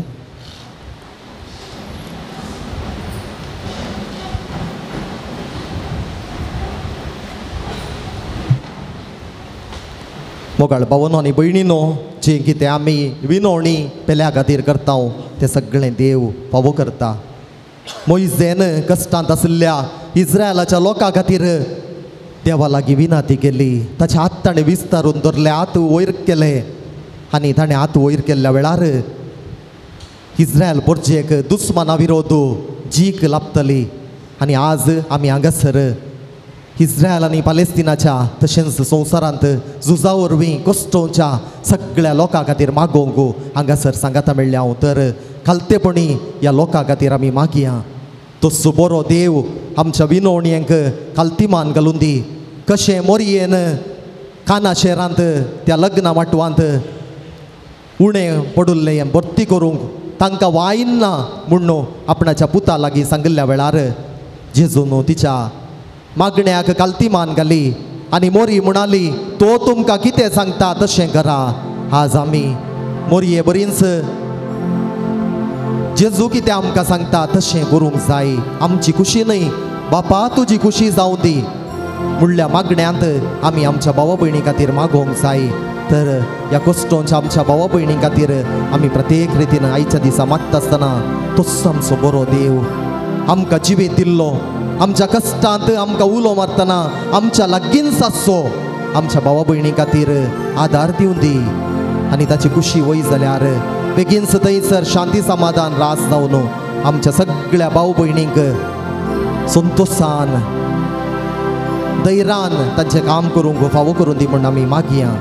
[SPEAKER 2] मोगाळ भावनो आनी भयणीनो, जें कितें आमी विनवणी पेल्या खातीर करता तें सगळें देव फावो करता. मोयजेन कश्टांत आशिल्ल्या इस्रायलाच्या लोकां खातीर देवा लागीं विनंती केली. ताचे हात ताणें विस्तारून धरले, हात वयर केले आनी ताणें हात वयर केल्ल्या वेळार इस्रायल पोरजेक दुस्माना विरोध जीक लाबतली. आनी आज आमी हांगासर इस्रायल आनी पालेस्तिनाच्या तशेंच संवसारांत झुजा वरवीं कश्टोच्या सगळ्या लोकां खातीर मागोवंक हांगासर सांगाता मेळ्ळें हांव. तर खालतेपणी ह्या लोकां खातीर आमी मागया. तसो बरो देव आमच्या विनवणयांक खालती मान घालून दी. कशें मोरयेन काना शहरांत त्या लग्ना माटवांत उणें पडुल्लें भरती करूंक तांकां वायन ना म्हूण आपणाच्या पुता लागीं सांगिल्ल्या वेळार जेजून तिच्या मागण्याक कालती मान घाली आनी मोरी म्हणाली, तो तुमकां कितें सांगता तशें करा. आज आमी मोरये बरींच जेजू कितें आमकां सांगता तशें करूंक जाय. आमची खुशी न्हय बापा तुजी खुशी जावं दी म्हणल्या मागण्यांत आमी आमच्या भावा भयणी खातीर मागोवंक जाय. तर ह्या कश्टोंच्या आमच्या भावा भयणी खातीर आमी प्रत्येक रितीन आयच्या दिसा मागता आसतना तोच आमचो बरो देव आमकां जिवीत दिल्लो, आमच्या कश्टांत आमकां उलो मारतना आमच्या लागींच आसचो, आमच्या भावा भयणी खातीर आदार दिवं दी आनी ताची खुशी वय जाल्यार बेगीनच थंयसर शांती समाधान रास जावन आमच्या सगळ्या भाव भयणींक संतोशान धैर्यान तांचें काम करूंक फावो करून दी म्हूण आमी मागया.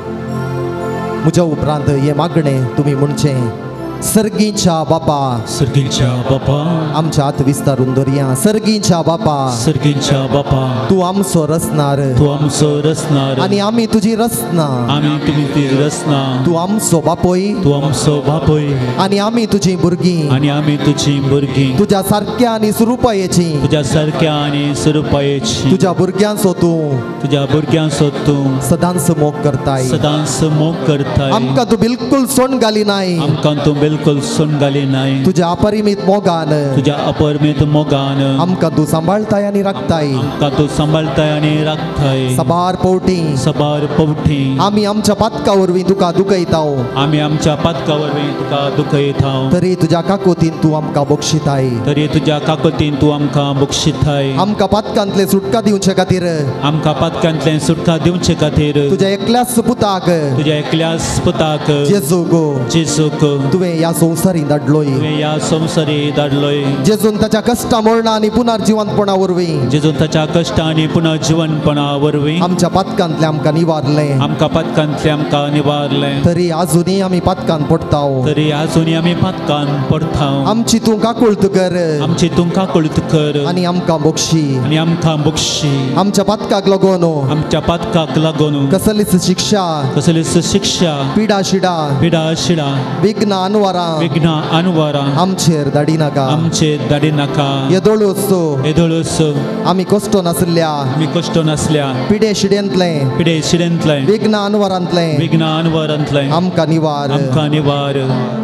[SPEAKER 2] म्हज्या उपरांत हें मागणें तुमी म्हणचें, सर्गीच्या बापा,
[SPEAKER 1] सर्गीच्या बापा,
[SPEAKER 2] आमच्या हात विस्तारून दवरया. सर्गीच्या बापा,
[SPEAKER 1] सर्गीच्या बापा,
[SPEAKER 2] तूं आमचो रचणार,
[SPEAKER 1] तूं आमचो रचणार
[SPEAKER 2] आनी आमी तुजी रचना,
[SPEAKER 1] आमी तुजी रचना.
[SPEAKER 2] तूं आमचो बापूय,
[SPEAKER 1] तूं आमचो बापूय
[SPEAKER 2] आनी आमी तुजी भुरगीं,
[SPEAKER 1] आनी आमी तुजी भुरगीं.
[SPEAKER 2] तुज्या सारक्या आनी सुरुपायेची,
[SPEAKER 1] तुज्या सारक्या आनी सुरुपायेची.
[SPEAKER 2] तुज्या भुरग्यांचो तूं,
[SPEAKER 1] तुज्या भुरग्यांचो तूं
[SPEAKER 2] सदांच मोग करताय,
[SPEAKER 1] सदांच मोग करताय.
[SPEAKER 2] आमकां तूं बिलकुल सोण घाली नाय,
[SPEAKER 1] आमकां तूं बिलकुल सोडून घालिनाय।
[SPEAKER 2] तुज्या अपरिमीत मोगान,
[SPEAKER 1] तुज्या अपरिमीत मोगान
[SPEAKER 2] आमकां तूं सांबाळताय आनी राखताय,
[SPEAKER 1] आमकां तूं सांबाळताय आनी राखताय।
[SPEAKER 2] सबार पवटी,
[SPEAKER 1] सबार पवटी
[SPEAKER 2] आमी आमच्या पातका वरवीं तुका दुखयताव,
[SPEAKER 1] आमी आमच्या पातका वरवीं तुका दुखयताव,
[SPEAKER 2] तरी तुज्या काकोतीन तूं आमकां बक्षिताय,
[SPEAKER 1] तरी तुज्या काकोतीन तूं आमकां बक्षिताय।
[SPEAKER 2] आमकां पातकांतले सुटका दिवचे खातीर,
[SPEAKER 1] आमकां पातकांतले सुटका दिवचे खातीर
[SPEAKER 2] तुज्या एकल्याच पुताक,
[SPEAKER 1] तुज्या एकल्याच पुताक
[SPEAKER 2] जेजूक,
[SPEAKER 1] जेजूक
[SPEAKER 2] तुवें ह्या संवसारी धाडलोय,
[SPEAKER 1] तुवें ह्या संवसारी धाडलोय।
[SPEAKER 2] जेजून ताच्या कश्टां मरणा आनी पुनर्जिवंतपणा वरवीं,
[SPEAKER 1] जेजून ताच्या कश्टां आनी पुनर्जिवंतपणा वरवीं
[SPEAKER 2] आमच्या पातकांतले आमकां निवारलें,
[SPEAKER 1] आमकां पातकांतले आमकां निवारलें।
[SPEAKER 2] तरी आजुनूय आमी पातकान पडटाव,
[SPEAKER 1] तरी आजुनूय आमी पातकान पडटाव।
[SPEAKER 2] आमची तूं काकूळत कर,
[SPEAKER 1] आमची तूं काकूळत कर
[SPEAKER 2] आनी आमकां बक्षी,
[SPEAKER 1] आनी आमकां बक्षी।
[SPEAKER 2] आमच्या पातकाक लागून,
[SPEAKER 1] आमच्या पातकाक लागून
[SPEAKER 2] कसलीच शिक्षा,
[SPEAKER 1] कसलीच शिक्षा,
[SPEAKER 2] पिडा शिडा,
[SPEAKER 1] पिडा शिडा,
[SPEAKER 2] विघ्न अनवारां,
[SPEAKER 1] विघ्न अनवारां
[SPEAKER 2] आमचेर धाडिनाका,
[SPEAKER 1] आमचेर धाडिनाका।
[SPEAKER 2] येदोळूच,
[SPEAKER 1] येदोळूच
[SPEAKER 2] आमी कश्ट नासल्या,
[SPEAKER 1] आमी कश्ट नासल्या
[SPEAKER 2] पिडे शिडेंतले,
[SPEAKER 1] पिडे शिडेंतले,
[SPEAKER 2] विघ्न अनवारांतले,
[SPEAKER 1] विघ्न अनवारांतले
[SPEAKER 2] आमकां निवार,
[SPEAKER 1] आमकां निवार।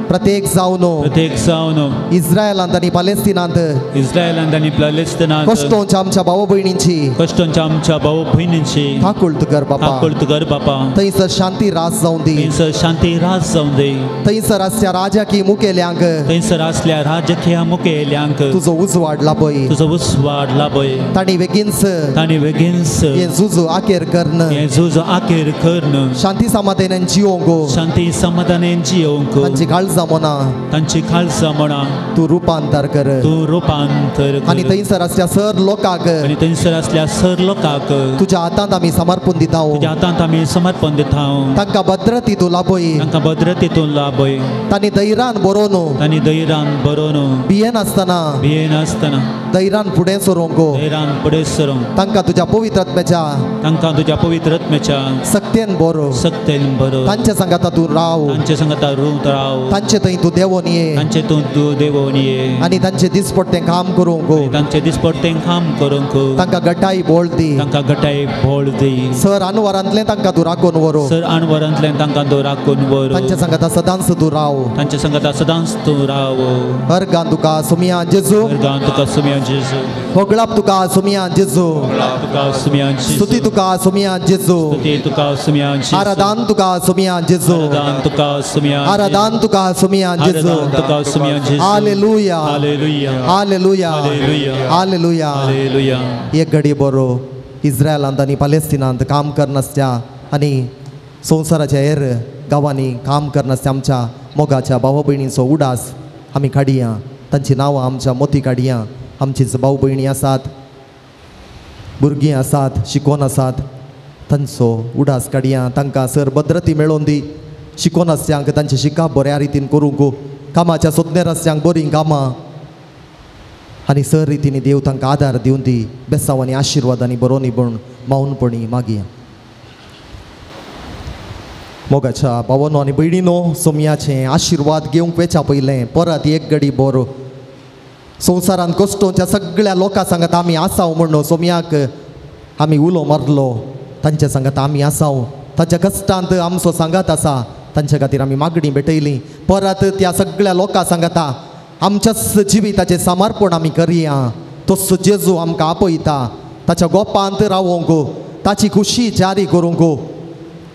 [SPEAKER 2] प्रत्येक जावन,
[SPEAKER 1] प्रत्येक जावन
[SPEAKER 2] इस्रायलांत आनी पॅलेस्टिनांत,
[SPEAKER 1] इस्रायलांत आनी पॅलेस्टिनांत
[SPEAKER 2] कश्टोंच्या आमच्या भाव भयणींची,
[SPEAKER 1] कश्टोंच्या आमच्या भाव भयणींची
[SPEAKER 2] काकूळत कर बापा,
[SPEAKER 1] काकूळत कर बापा।
[SPEAKER 2] थंयसर शांती रास जावं दी,
[SPEAKER 1] थंयसर शांती रास जावं दी।
[SPEAKER 2] थंयसर आसल्या राजकीय मुखेल्यांक,
[SPEAKER 1] थंयसर आसल्या राजकीय मुखेल्यांक
[SPEAKER 2] तुजो उजवाड लाभय,
[SPEAKER 1] तुजो उजवाड लाभय।
[SPEAKER 2] तांणी बेगीनच,
[SPEAKER 1] तांणी बेगीनच
[SPEAKER 2] हें झूज आखेर करन,
[SPEAKER 1] हें झूज आखेर करन
[SPEAKER 2] शांती समाधानान जिवंक,
[SPEAKER 1] शांती समाधानान जिवंक
[SPEAKER 2] तांची काळजां मनां,
[SPEAKER 1] तांची काळजां मनां
[SPEAKER 2] तूं रुपांतर कर,
[SPEAKER 1] तूं रुपांतर कर।
[SPEAKER 2] आनी थंयसर आसल्या सर लोकांक,
[SPEAKER 1] आनी थंयसर आसल्या सर लोकांक
[SPEAKER 2] तुज्या हातांत आमी समर्पण दिताव,
[SPEAKER 1] तुज्या हातांत आमी समर्पण दिताव।
[SPEAKER 2] तांकां भद्रती तूं लाभय,
[SPEAKER 1] तांकां भद्रती तूं लाभय।
[SPEAKER 2] तांणी धैर्यान बरोवन,
[SPEAKER 1] तांणी धैर्यान बरोवन
[SPEAKER 2] भियेनासतना,
[SPEAKER 1] भियेनासतना
[SPEAKER 2] धैर्यान फुडें सरूंक,
[SPEAKER 1] धैर्यान फुडें सरूंक
[SPEAKER 2] तांकां तुज्या पवित्र आत्म्याच्या,
[SPEAKER 1] तांकां तुज्या पवित्र आत्म्याच्या
[SPEAKER 2] सक्तेन बरो,
[SPEAKER 1] सक्तेन बरो।
[SPEAKER 2] तांच्या सांगाता तूं राव,
[SPEAKER 1] तांचे सांगाता तूं राव।
[SPEAKER 2] तांचे थंय तूं देवोन ये,
[SPEAKER 1] तांचे तूं देवोन ये
[SPEAKER 2] आनी तांचे दिसपट्टें काम करूंक,
[SPEAKER 1] तांचे दिसपट्टें काम करूंक
[SPEAKER 2] तांकां गटाय बोळ दी,
[SPEAKER 1] तांकां गटाय बोळ दी।
[SPEAKER 2] सर अनवरांतलें तांकां तूं राखून व्हर,
[SPEAKER 1] सर अनवरांतलें तांकां तूं राखून व्हर।
[SPEAKER 2] तांच्या सांगाता सदांच तूं राव,
[SPEAKER 1] तांच्या सांगाता सदांच तूं राव।
[SPEAKER 2] अर्गान तुका सोमिया जेजू,
[SPEAKER 1] अर्गान तुका सोमिया जेजू,
[SPEAKER 2] होगळाप तुका सोमिया जेजू,
[SPEAKER 1] होगळाप तुका सोमिया जेजू,
[SPEAKER 2] स्तुती तुका सोमिया जेजू,
[SPEAKER 1] स्तुती तुका सोमिया जेजू,
[SPEAKER 2] आराधन तुका सोमिया जेजू,
[SPEAKER 1] आराधन तुका सोमिया,
[SPEAKER 2] आराधन तुका सोमिया जेजू,
[SPEAKER 1] आराधन तुका सोमिया जेजू।
[SPEAKER 2] Hallelujah,
[SPEAKER 1] hallelujah,
[SPEAKER 2] hallelujah,
[SPEAKER 1] hallelujah,
[SPEAKER 2] hallelujah,
[SPEAKER 1] hallelujah.
[SPEAKER 2] एक घडी बरो इस्रायलांत आनी पॅलेस्टिनांत काम करनासत्या आनी संवसाराच्या हेर गांवांनी काम करनासत्या आमच्या मोगाच्या भाव भयणींचो उडास आमी काडया, तांची नांवां आमच्या मोती काडया। आमचीच भाव भयणी आसात, भुरगीं आसात, शिकोन आसात, तांचो उडास काडया। तांकां सर भद्रती मेळोवन दी, शिकोन आसच्यांक तांचें शिकप बऱ्या रितीन करूंक, कामाच्या सोदनेर आसच्यांक बरीं कामां आनी सर रितीनी देव तांकां आदार दिवन दी। बेसांव आनी आशिर्वाद आनी बरो निबण मावनपणी मागया। मोगाच्या भावानो आनी भयणीनो, सोमयाचें आशिर्वाद घेवंक वेच्या पयलें परत एक घडी बरो संवसारांत कश्टोंच्या सगळ्या लोकां सांगात आमी आसाव म्हणून सोमयाक आमी उलो मारलो। तांच्या सांगात आमी आसाव, तांच्या कश्टांत आमचो सांगात आसा, तांच्या खातीर आमी मागणी भेटयली। परत त्या सगळ्या लोकां सांगाता आमच्याच जिविताचें समर्पण आमी करया। तोच जेजू आमकां आपयता, ताच्या गोपांत रावोंक, ताची खुशी जारी करूंक।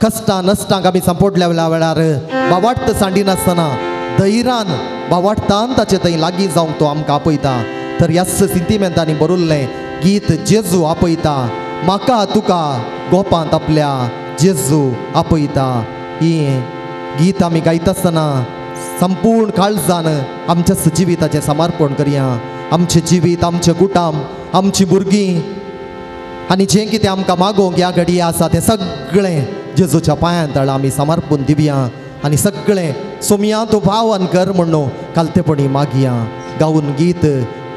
[SPEAKER 2] कश्टां नश्टांक आमी सांपडल्या वेळार बावाट्ट सांडिनासतना धैर्यान बावाट्टान ताचे थंय लागीं जावंक तो आमकां आपयता। तर ह्याच सिंतिमेंतांनी बरयल्लें गीत जेजू आपयता, म्हाका तुका गोपांत आपल्या जेजू आपयता, ही गीत आमी गायता आसतना संपूर्ण काळजान आमच्या जिविताचें समर्पण करया। आमचें जिवीत, आमचें कुटुंब, आमची भुरगीं आनी जें कितें आमकां मागोवंक ह्या घडये आसा तें सगळें जेजूच्या पांयां तळा आमी समर्पण दिवया आनी सगळें सोमया तूं पावन कर म्हणून कालतेपणी मागया। गावन गीत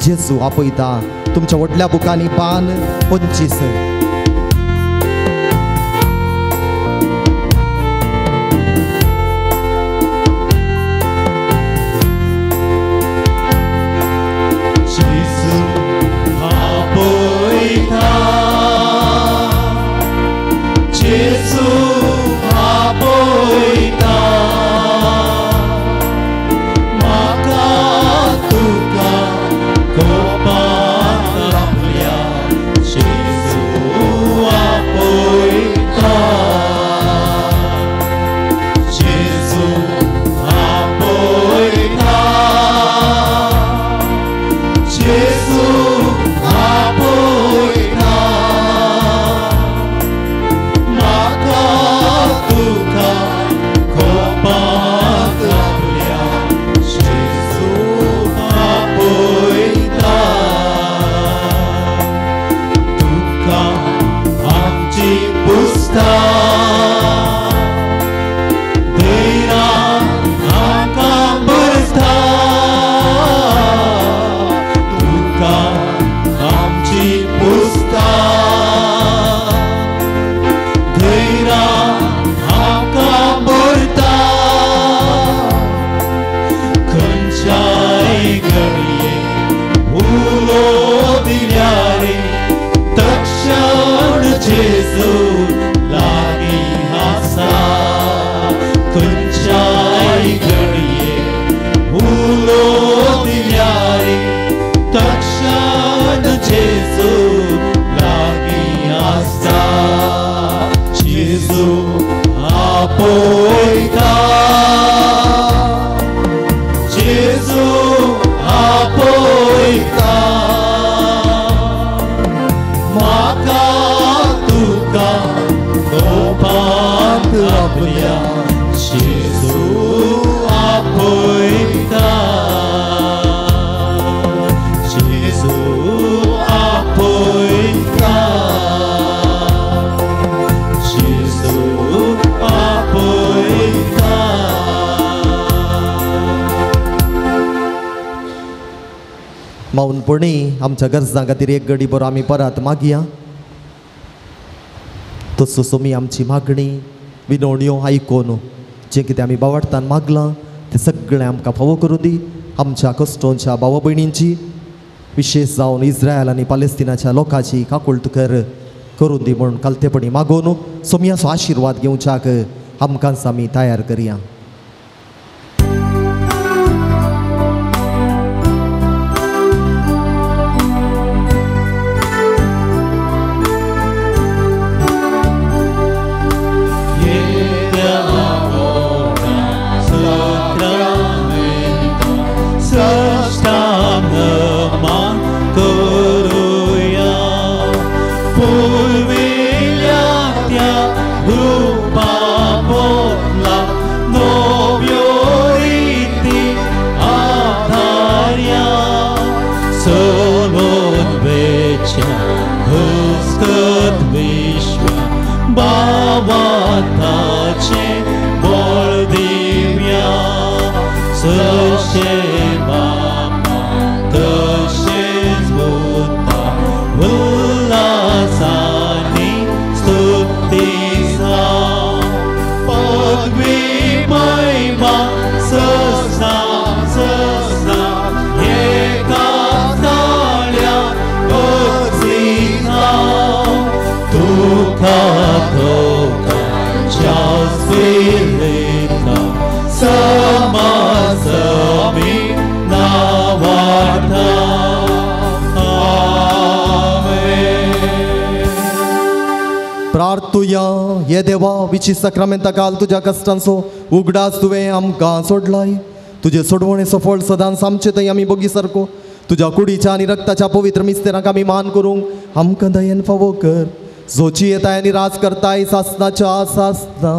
[SPEAKER 2] जेजू आपयता, तुमच्या व्हडल्या बुकांनी पान 25।
[SPEAKER 3] जेजू आपयता,
[SPEAKER 2] मौनपणी आमच्या गरजां खातीर एक घडी बरो आमी परत मागया. तसो सोमी आमची मागणी विनवण्यो आयकून जें कितें आमी बावडतान मागलां तें सगळें आमकां फावो करूं दी. आमच्या कश्टोंच्या भावा भयणींची विशेष जावन इस्रायल आनी पालेस्तिनाच्या लोकांची काकुळट कर करूं दी म्हूण कालतेपणी मागोवन सोमयाचो आशिर्वाद घेवच्याक आमकांच आमी तयार करया. प्रार्थुया. हे देवा विची सक्रामेंता काल तुज्या कश्टांचो उगडास तुवें आमकां सोडलाय. तुजे सोडवणेचो फळ सदांच आमचे थंय आमी बोगी सारको तुज्या कुडीच्या आनी रक्ताच्या पवित्र मिस्तेरांक आमी मान करूंक आमकां दयेन फावो कर. जोची येताय आनी राज करताय सासनाच्या सासना.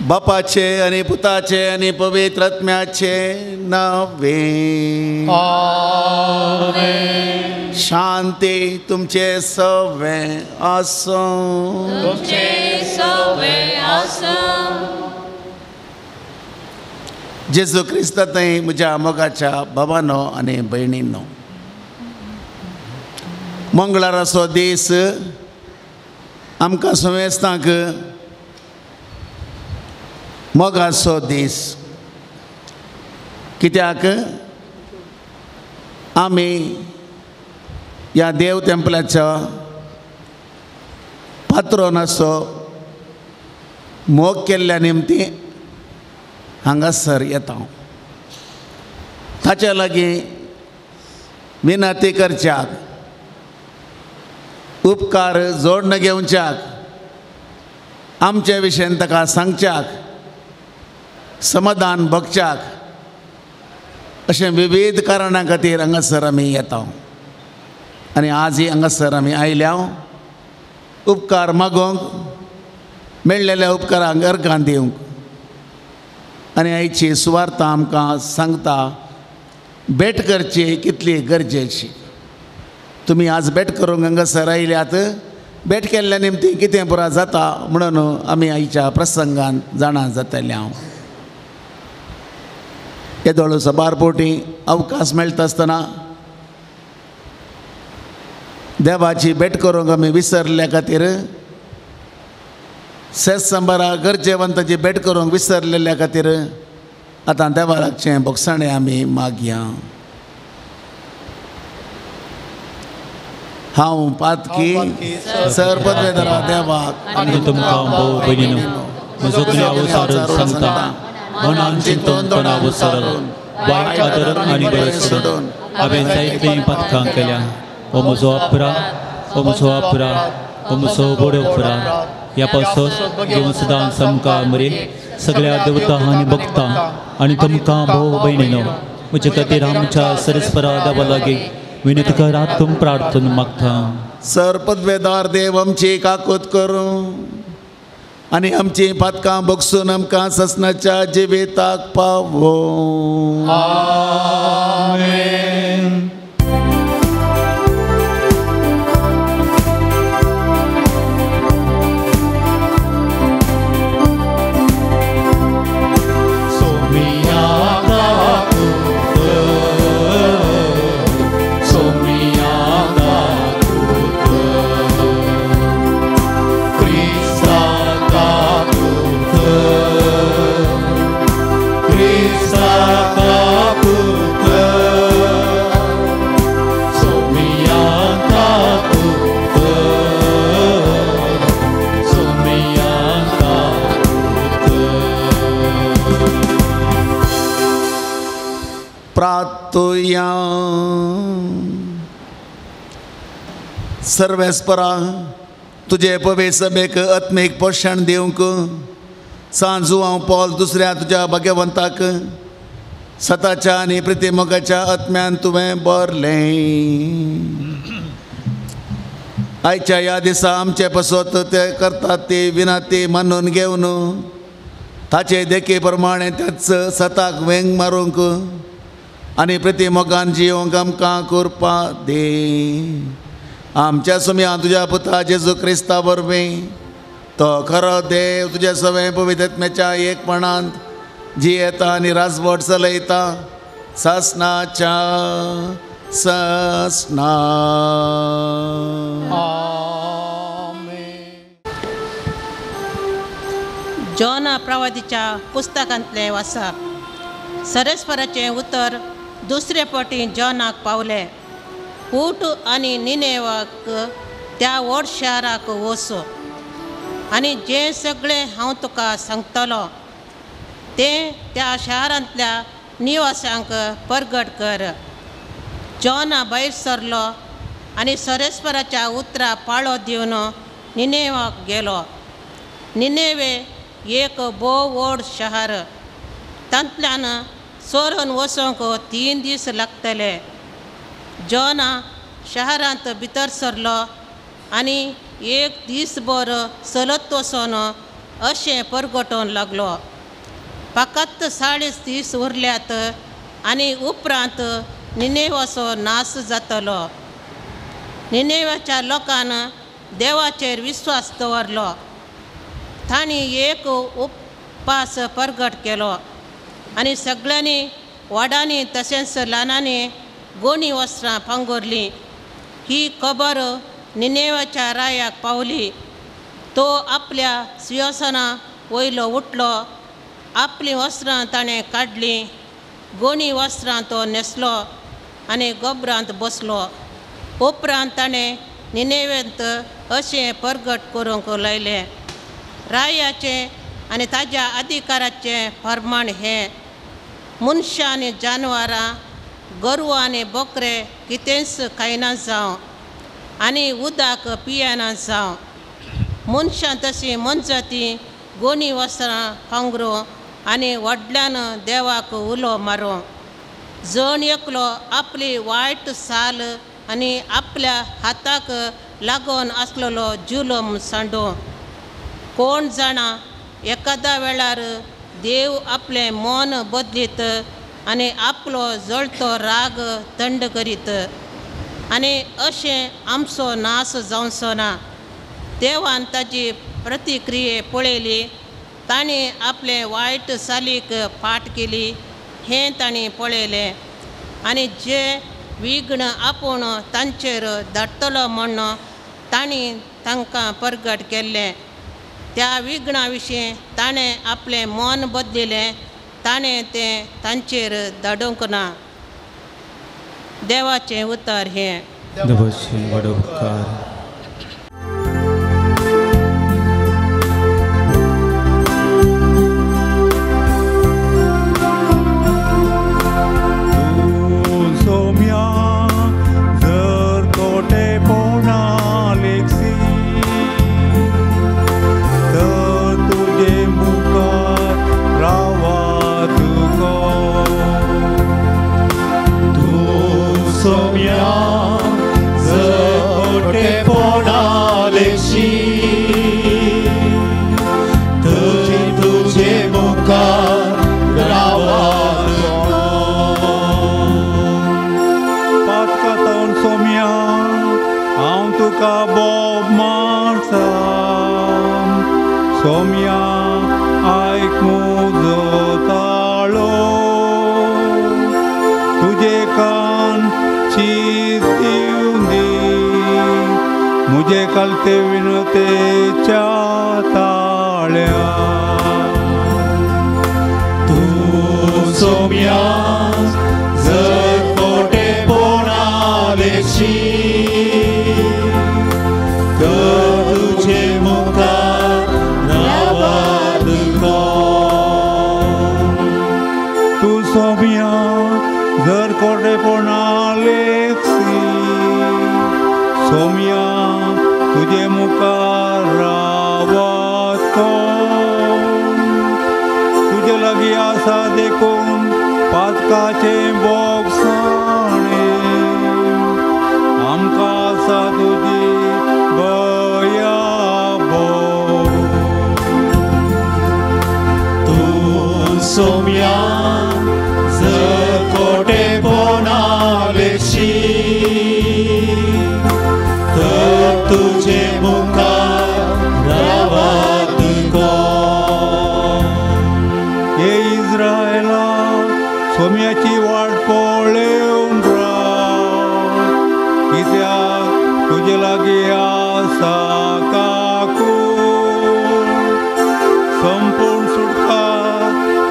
[SPEAKER 3] बापाचे आनी पुताचे आनी पवित्र आत्म्याचे नावे
[SPEAKER 1] आमेन.
[SPEAKER 3] शांती तुमचे सवे आसूं.
[SPEAKER 4] तुमचे सवे आसूं.
[SPEAKER 3] जेजू क्रिस्ता थंय म्हज्या मोगाच्या बाबानो आनी भयणीनो, मंगळाराचो दीस आमकां समेस्तांक मोगाचो दीस. कित्याक आमी ह्या देव टेम्पलाच्या पात्रोनाचो मोग केल्ल्या निमती हांगासर येता। ताच्या लागीं विनंती करच्याक, उपकार जोडण घेवच्याक, आमचे विशयन ताका सांगच्याक, समाधान भोगच्याक, अशें विविध कारणां खातीर हांगासर आमी येता। आनी आजय हांगासर आमी आयल्या उपकार मागोवंक, मेळ्ळेल्या उपकारांक अर्गां दिवंक। आनी आयची सुवार्ता आमकां सांगता भेट करची कितली गरजेची। तुमी आज भेट करूंक हांगासर आयल्यात, भेट केल्ल्या निमती कितें पुरा जाता म्हणून आमी आयच्या प्रसंगान जाणा जातले। हांव येदोळ सबार पोटी अवकाश मेळटा आसतना देवाची भेट करूंक आमी विसरल्या खातीर, सेस संबारा गरजेवंताची भेट करूंक विसरलेल्या खातीर आतां देवा लागचें भोगसाणें आमी मागया। हांव पातकी सर पदवेदारा देवाक
[SPEAKER 1] आनी तुमकां भोव भयणीनो म्हजो गुन्यांव सारून सांगता, मनान चिंतून तोंडा वसरून वायट आदर आनी बरें सोडून हांवें जायतीं पातकां केल्या। हो म्हजो अपराध, हो म्हजो अपराध, हो म्हजो व्हड अपराध। ह्या पासत घेवन सदां सामकार मरेन सगळ्या देवता आनी भक्तां आनी तुमकां भोव भयणीनो म्हजे खातीर आमच्या सरस्परा देवा लागीं विनंती करात, तुम प्रार्थना मागता।
[SPEAKER 3] सर पदवेदार देव आमची काकूत करूं आनी आमची पातकां भोगसून आमकां ससनाच्या जिविताक पावो।
[SPEAKER 1] आमेन।
[SPEAKER 3] प्रार्थुया। सर्वेस्परा तुजे पवे सभेक आत्मीक पोशण दिवंक सांजू हांव पॉल दुसऱ्या तुज्या भाग्यवंताक सताच्या आनी प्रितीमोगाच्या आत्म्यान तुवें बरलें। आयच्या ह्या दिसा आमचे पसत ते करतात ती विनंती मानून घेवन ताचे देखी प्रमाणे त्याच सताक वेंग मारूंक आनी प्रितीमोगान जियोंक आमकां कृपा दी। आमच्या सुम्या तुज्या पुता जेजू क्रिस्ता वरवीं तो खरो देव तुज्या सवें पवित्रत्म्याच्या एकपणांत जियेता आनी राजवट चलयता सासनाच्या सासना।
[SPEAKER 5] जॉना प्रवादीच्या पुस्तकांतलें वाचप। सरस्वराचें उतर दुसरे पटी जॉनाक पावलें। उठ आनी निनेवाक त्या व्हड शाराक वच आनी जें सगळें हांव तुका सांगतलो तें त्या शारांतल्या निवासांक परगट कर। जॉना भायर सरलो आनी सरेस्वराच्या उतरा पाळो दिवन निनेवाक गेलो। निनेवे एक भोव व्हड शहर, तांतल्यान चोरून वचूंक 3 दीस लागतले। जॉना शहरांत भितर सरलो आनी एक दीसभर चलत वचून अशें परगटोवन लागलो, फकत 40 दीस उरल्यात आनी उपरांत निनेवाचो नाश जातलो। निनेवाच्या लोकान देवाचेर विस्वास दवरलो। तांणी एक उपास परगट केलो आनी सगळ्यांनी व्हडांनी तशेंच ल्हानांनी गोणी वस्त्रां पांगुरलीं। ही खबर निनेवाच्या रायाक पावली। तो आपल्या सिंहासना वयलो उठलो, आपलीं वस्त्रां ताणें काडलीं, गोणी वस्त्रां तो न्हेसलो आनी गोबरांत बसलो। उपरांत ताणें निनेवेंत अशें परगट करूंक लायलें, रायाचें आनी ताज्या अधिकाराचें फर्माण हें मनशां आनी जानवरां गोरवां आनी बोकरे कितेंच खायना जावं आनी उदक पियेना जावं मनशां तशीं मनजाती गोणी वस्त्रां पांगरूं आनी व्हडल्यान देवाक उलो मारूं जण एकलो आपली वायट साल आनी आपल्या हाताक लागून आसलेलो जुलम सांडूं कोण जाणा एकादा वेळार देव आपलें मन बदलीत आनी आपलो जळतो राग थंड करीत आनी अशें आमचो नाश जावचो ना देवान ताजी प्रतिक्रिये पळयली ताणें आपले वायट सालीक फाट केली हें ताणें पळयलें आनी जे विघ्न आपूण तांचेर धाडटलो म्हूण तांणी तांकां परगट केल्लें त्या विघ्ना विशीं ताणें आपलें मन बदलिलें ताणें तें तांचेर धाडूंक ना देवाचें उतर हें.
[SPEAKER 1] देवाचे व्हड उपकार.
[SPEAKER 6] मुझे कलते विनते ताळ्या
[SPEAKER 1] तू सोम्या जर कोटेपणा लेखशी तर तुझे मुखार रावत कोण.
[SPEAKER 6] तू सोम्या जर कोटेपणा लेखशी सोम्या तुझे मुखार रावत कोण. तुजे लागीं आसा देखून पातकाचें बोगसाणें आमकां आसा तुजी बया बोग.
[SPEAKER 1] तूं सोम्या जर कोटेपणा लेखशी तर तुझे मुखार रावत कोण.
[SPEAKER 6] हे इस्रायला सोम्याची वाट पळेवन राव कित्याक तुजे लागीं आसा काकूळ संपूर्ण सुटका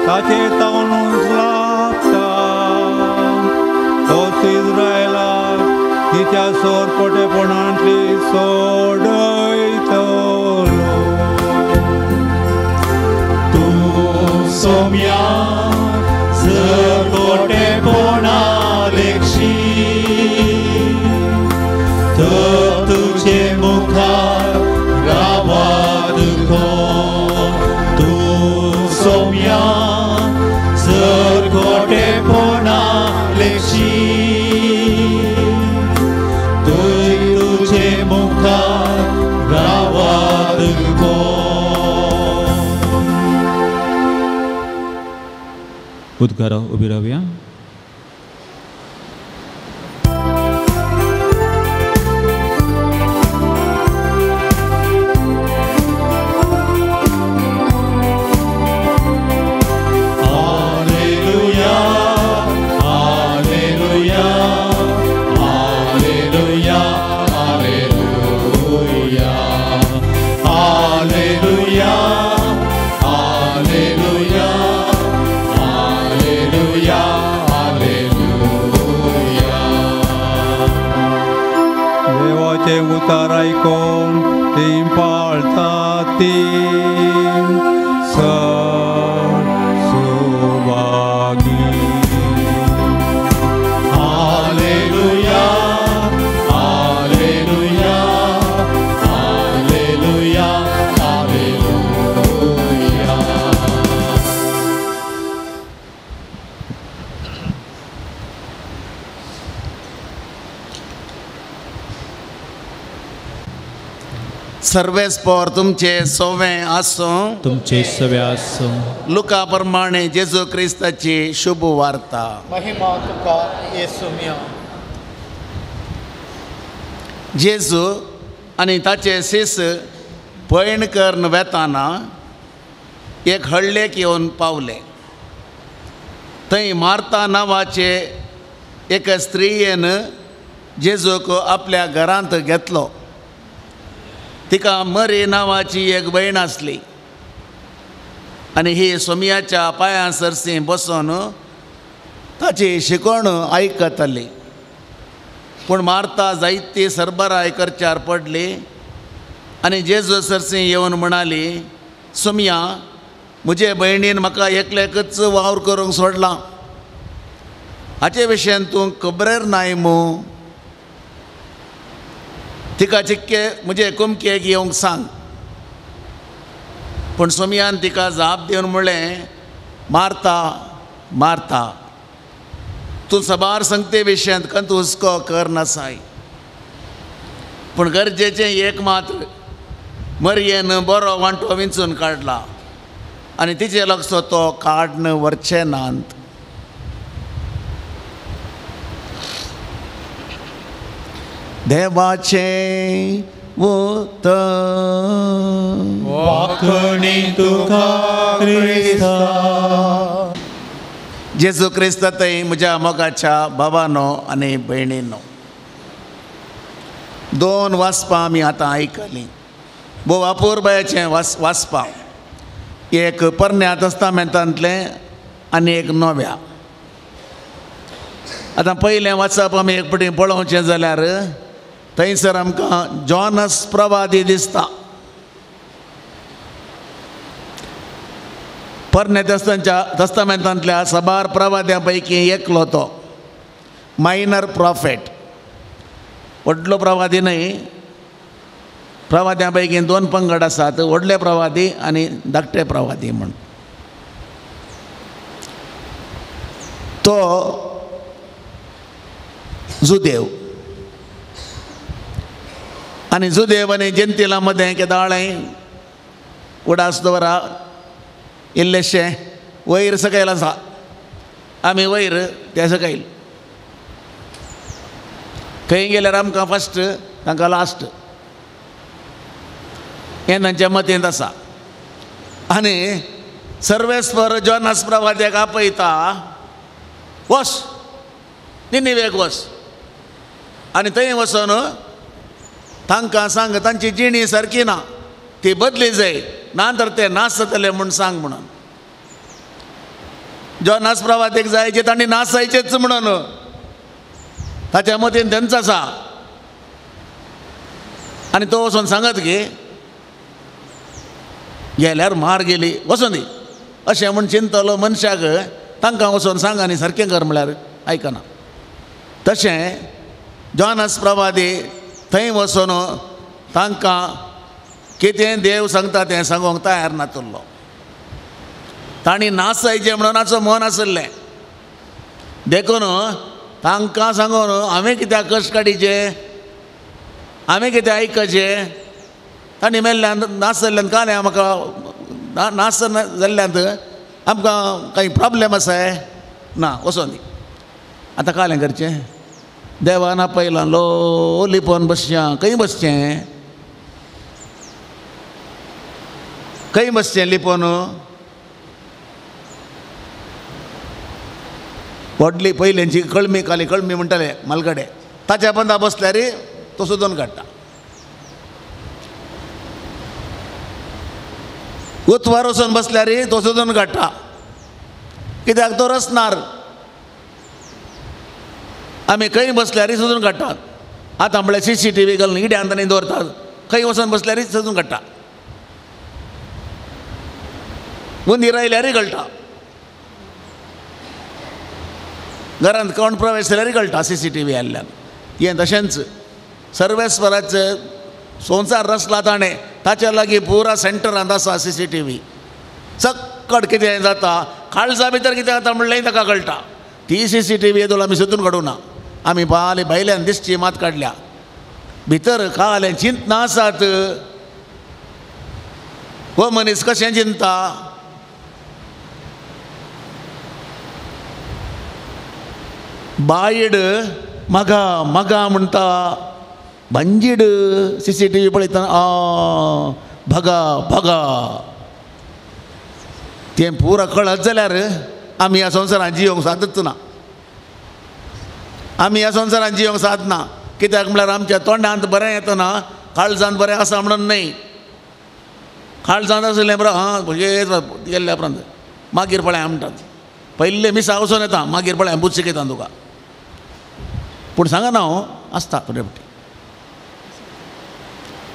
[SPEAKER 6] ताचे तावनूच लागता. तोच इस्रायलाक तिच्या सोरकोटेपणांतली सोडयतलो.
[SPEAKER 1] तूं सोम्या जर कोटेपणा लेखशी तर तुझे मुखार रावत कोण. तूं सोम्या जर कोटेपणा लेखशी तुझे मुखार रावत कोण. उद्गारा उबी रावया.
[SPEAKER 6] उतार आयकून तीं पाळटा ती चड सुभागी.
[SPEAKER 1] Hallelujah, hallelujah, hallelujah, hallelujah.
[SPEAKER 3] सर्वेस्पोर तुमचे सोवे आसूं,
[SPEAKER 1] तुमचे सवे आसूं.
[SPEAKER 3] लुका प्रमाणे जेजू क्रिस्ताची शुभ वार्ता.
[SPEAKER 7] महिमा तुका येसुम्या.
[SPEAKER 3] जेजू आनी ताचे शिस पयण करून वेताना एक हळ्ळेक येवन पावले. थंय मार्ता नांवाचे एका स्त्रियेन जेजूक आपल्या घरांत घेतलो. तिका मरी नांवाची एक भयण आसली आनी ही सोमयाच्या पांयां सरशी बसून ताची शिकवण आयकताली. पूण मार्ता जायती सरबराय करच्यार पडली आनी जेजू सरशी येवन म्हणाली, सोमया, म्हजे भयणीन म्हाका एकल्याकच वावर करूंक सोडला, हाचे विशयान तूं खबरेर नाय मू? तिका चिक्के म्हजे कुमकेक येवंक सांग. पूण सोमयान तिका जाप दिवन म्हणलें, मार्ता, मार्ता, तूं साबार संगते विशयांत कंत हुस्को कर नासाय, पूण गरजेचें एक मात्र. मरयेन बरो वांटो विंचून काडला आनी तिचे लक्ष तो काडन व्हरचे नात. देवाचें उतर.
[SPEAKER 6] वाखणी तुका क्रिस्ता.
[SPEAKER 3] जेजू क्रिस्त थंय म्हज्या मोगाच्या भावानो आनी भयणीनो, दोन वाचपां आमी आतां आयकलीं. भोव अपुरबायेचें वाचपां, एक परन्या तस्तामेंतांतलें आनी एक नव्या. आतां पयलें वाचप आमी एक पटी पळोवचें जाल्यार थंयसर आमकां जॉनस प्रवादी दिसता. परन्या तस्तामेंतांतल्या साबार प्रवाद्यां पैकी एकलो तो मायनर प्रॉफेट, व्हडलो प्रवादी न्हय. प्रवाद्यां पैकी दोन पंगड आसात, व्हडले प्रवादी आनी धाकटे प्रवादी म्हूण. तो जुदेव आनी जुदेव आनी जेंतिला मदें केदाळें उडास दवरा इल्लेशें वयर सकयल आसा, आमी वयर ते सकयल. खंय गेल्यार आमकां फस्ट, तांकां लास्ट, हें तांच्या मतींत आसा. आनी सर्वेस्पर जॉनस प्रवाद्याक आपयता, वस निनिवेक वस आनी थंय वचून तांकां सांग तांची जिणी सारकी ना, ती बदली जाय, ना तर ते नाश जातले म्हूण सांग म्हणून. जॉनस प्रवाद्याक जायचे तांणी नाश जायचेच म्हणून ताच्या मतीन तेंच आसा. आनी तो वचून सांगत की गेल्यार मार गेली, वचून दी अशें म्हूण चिंतलो मनशाक. तांकां वचून सांग आनी सारकें कर म्हळ्यार आयकना. तशें जॉनस प्रवादी थंय वचून तांकां कितें देव सांगता तें सांगूंक तयार नातुल्लो. तांणी नाश जायचें म्हणून हाचो मन आशिल्लें, देखून तांकां सांगून हांवें कित्याक कश्ट काडीचे, हांवें कितें आयकचें, तांणी मेल्ल्यान नाश जाल्ल्यान कांय म्हाका नाश जाल्ल्यांत आमकां कांय प्रॉब्लेम आसा ना, वचोन दी. आतां कालें करचें, देवान आपयलां लो लिपोवन बसचें, खंय बसचें, खंय बसचें लिपोवन? व्हडली पयल्यांची कळमी, काली कळमी म्हणटाले मालगडे, ताच्या पंदा बसल्यार तो सोदून काडटा. उतवार वचून बसल्यार तो सोदून काडटा, कित्याक तो रसनार. आमी खंय बसल्यार सोदून काडटात. आतां म्हळ्यार सी सी टी व्ही घालून इड्यान तांणी दवरतात, खंय वचून बसल्यार सोदून काडटा. उंदीर आयल्यारय कळटा, घरांत कोण प्रवेश जाल्यारय कळटा सी सी टी व्ही आयिल्ल्यान. हें तशेंच सर्वेस्वराचें संवसार रचला ताणें, ताच्या लागीं पुरा सेंटरांत आसा सी सी टी व्ही. सक्कड कितें जाता काळजा भितर कितें जाता म्हणलेंय ताका कळटा. ती सी सी टी व्ही येदोळ आमी सोदून काडूं ना, आमी बाले भायल्यान दिसची मात काडल्या. भितर कालें चिंतना आसात, हो मनीस कशें चिंता. बायड मगा मगा म्हणटा, भंजीड सी सी टी व्ही पळयतना आ भगा भगा. तें पुरा कळत जाल्यार आमी ह्या संवसारान जियोंक सादच ना, आमी ह्या संवसारान जियोंक सादना. कित्याक म्हळ्यार आमच्या तोंडांत बरें येतना काळजांत बरें आसा म्हणून न्हय. काळजांत आसलें बरें हां गेल्ल्या उपरांत मागीर पळय म्हणटात, पयलें मिसा वचोन येता मागीर पळय बूज शिकयता तुका. पूण सांगना हांव आसता थोडे फावटी.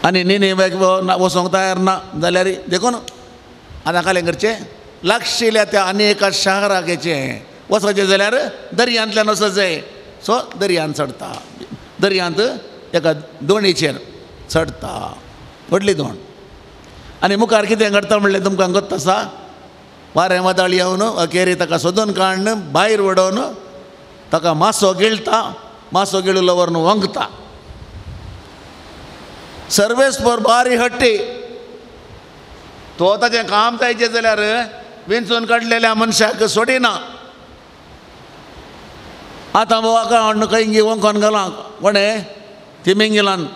[SPEAKER 3] आनी न्ही वचोंक तयार ना जाल्यार देखून आतां कालें करचें लागशिल्ल्या त्या आनी एका शाराक हेचें वचपाचें जाल्यार दर्यांतल्यान वचत जाय. सो दर्यांत चडटा, दर्यांत एका दोणीचेर चडटा, व्हडली दोण. आनी मुखार कितें घडटा म्हणलें तुमकां गत्त आसा. वारें वादळ येवन अखेरी ताका सोदून काडून भायर वडोवन ताका मासो गिळटा, मासो गिळूलो व्हरून वंगता. सर्वेस्पर बारी हट्टी, तो ताचें काम जायचें जाल्यार विंचून काडलेल्या मनशाक सोडिना. आतां वाका हाडून खंय वंकोन घालां कोणें तिमिंगिलान,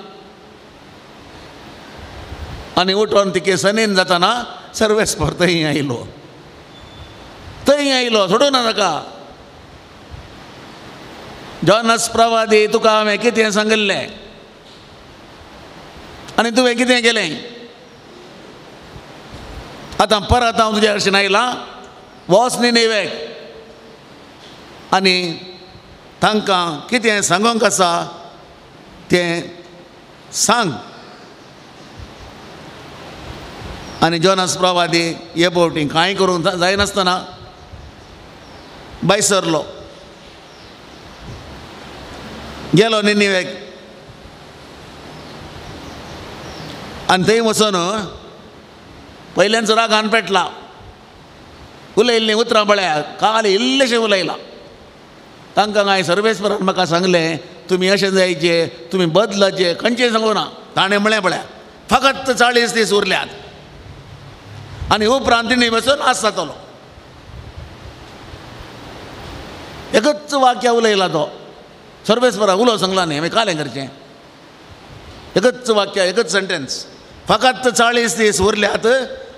[SPEAKER 3] आनी उठोन तिके सनीन जाताना सर्वेस्पर थंय आयलो, थंय आयलो, सोडूं ना ताका. जॉनस प्रवादी तुका हांवें कितें सांगिल्लें आनी तुवें कितें केलें? आतां परत हांव तुज्या हरशीं आयलां, वच निनेवेक आनी तांकां कितें सांगूंक आसा तें सांग. आनी जॉनस प्रवादी हे फावटी कांय करूंक जायनासतना भायर सरलो, गेलो निनेवेक. आनी थंय वचून पयल्यान रागान पेटला, उलयल्लीं उतरां पळया काल इल्लेशें उलयलां. तांकां कांय सर्वेस्परान म्हाका सांगलें तुमी अशें जायचे, तुमी बदलाचे, खंयचें सांगू ना. ताणें म्हणलें पळया फकत 40 दीस उरल्यात आनी उपरांत तिणें वचून नाश जातलो. एकच वाक्य उलयला तो सर्वेस्परा उलो सांगला न्ही, हांवें कालें करचें. एकच वाक्य, एकच सेंटेन्स, फकत 40 दीस उरल्यात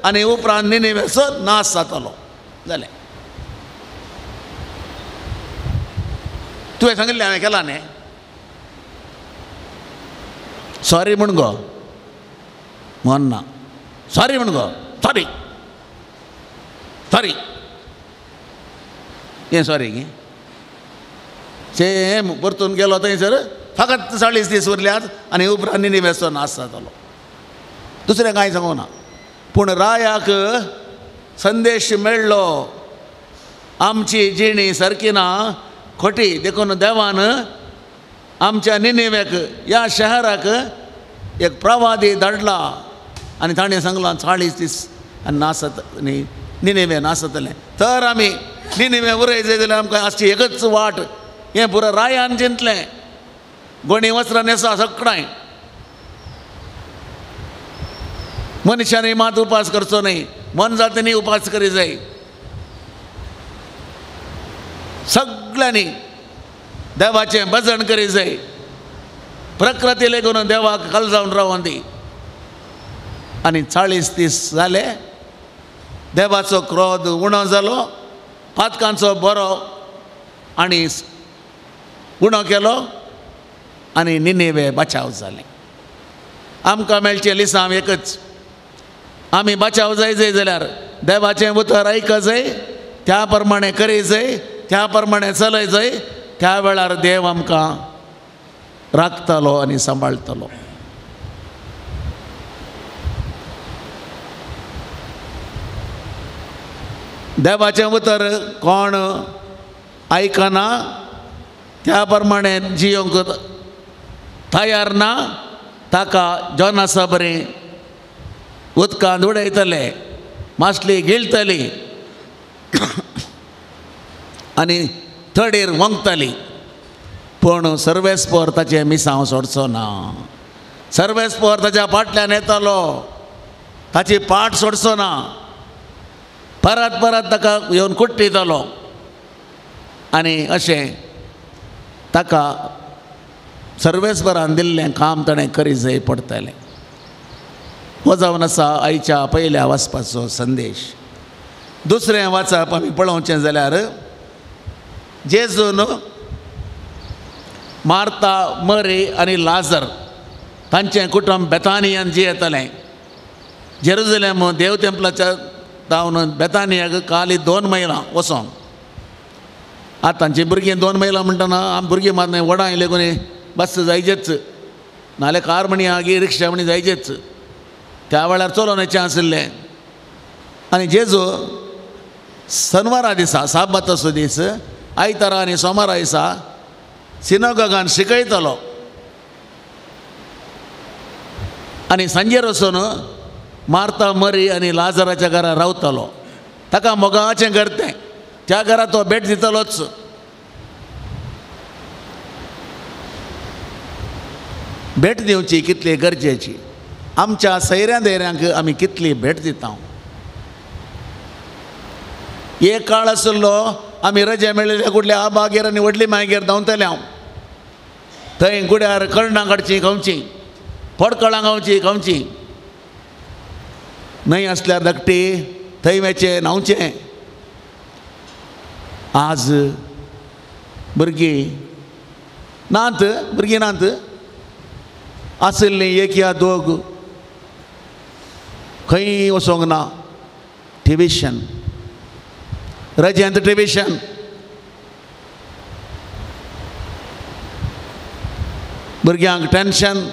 [SPEAKER 3] आनी उपरांत निनेवेचो नाश जातलो. जालें. तुवें सांगिल्लें हांवें केलां न्ही, सॉरी म्हण गो म्हण ना, सॉरी म्हण गो, सॉरी सॉरी हें सॉरी गे सेम परतून गेलो थंयसर फकत 40 दीस उरल्यात आनी उपरांत निनेवेचो नाश जातलो. दुसरें कांय सांगू ना. पूण रायाक संदेश मेळ्ळो आमची जिणी सारकी ना, खोटी, देखून देवान आमच्या निनेवेक ह्या शहराक एक प्रवादी धाडला आनी ताणें सांगलां 40 दीस आनी नासत न्ही निनेवे नासतलें. तर आमी निनेवे उरयचे जाल्यार आमकां आसची एकच वाट. हें पुरो रायान चिंतलें, गोणी वस्त्रां न्हेसा सगळें, मनशांनी मात उपास करचो न्हय, मनजातींनी उपास करी जाय, सगळ्यांनी देवाचें भजन करी जाय, प्रकृती लेगून देवाक कल जावन रावोन दी. आनी 40 दीस जाले, देवाचो क्रोध उणो जालो, पातकांचो बरो आनी उणो केलो आनी निनेवे बचाव जालें. आमकां मेळचें लिसांव एकच, आमी बचाव जाय जाय जाल्यार देवाचें उतर आयक जाय, त्या प्रमाणे करी जाय, त्या प्रमाणे चलय जाय. त्या वेळार देव आमकां राखतलो आनी सांबाळटलो. देवाचें उतर कोण आयकना त्या प्रमाणे जियोंक तयार ना ताका जॉनासा बरें उदकांत उडयतले, मासली गिळटली आनी थडीर वंगतली. पूण सर्वेस्पोर ताचें मिसांव सोडचो ना. सर्वेस्पोर ताच्या फाटल्यान येतलो, ताची पाट सोडचो ना, परत परत ताका येवन कुट्टितलो. आनी अशें ताका सर्वेस्परान दिल्लें काम ताणें करी जाय पडटलें. हो जावन आसा आयच्या पयल्या वाचपाचो संदेश. दुसरें वाचप आमी पळोवचें जाल्यार जेजून मार्ता, मरी आनी लाजर तांचें कुटुंब बेतानियान जियेतलें. जेरुजलेम देव तेंपलाच्या जावन बेतानियाक काली 2 मैलां वचोंक. आतां तांची भुरगीं 2 मैलां म्हणटना आम भुरगीं मात न्हय वडां आयले कोणी बस जायचेच, नाल्यार कार म्हणी आगी रिक्षा म्हणी जायचेच. त्या वेळार चलोवन येचें आशिल्लें. आनी जेजू सनवारा दिसा, साबाताचो दीस, आयतारा आनी सोमारा दिसा सिनागोगान शिकयतलो आनी सांजेर वचून मार्ता, मरी आनी लाजराच्या घरा रावतलो. ताका मोगाचें घर तें, त्या घरा तो भेट दितलोच. भेट दिवची कितली गरजेची. आमच्या सैऱ्या धैऱ्यांक आमी कितली भेट दिता. एक काळ आशिल्लो आमी रजा मेळिल्ल्या कुडल्या आबागेर आनी व्हडली मायगेर धांवतले हांव. थंय गुड्यार करणां काडचीं खावचीं, पडकळां खावचीं खावचीं, न्हंय आसल्यार धाकटी थंय वचें न्हांवचें. आज भुरगीं नात, भुरगीं नात आशिल्लीं एक या दोग, खंय वचोंक ना. टिविशन, रजेंत टिविशन. भुरग्यांक टेन्शन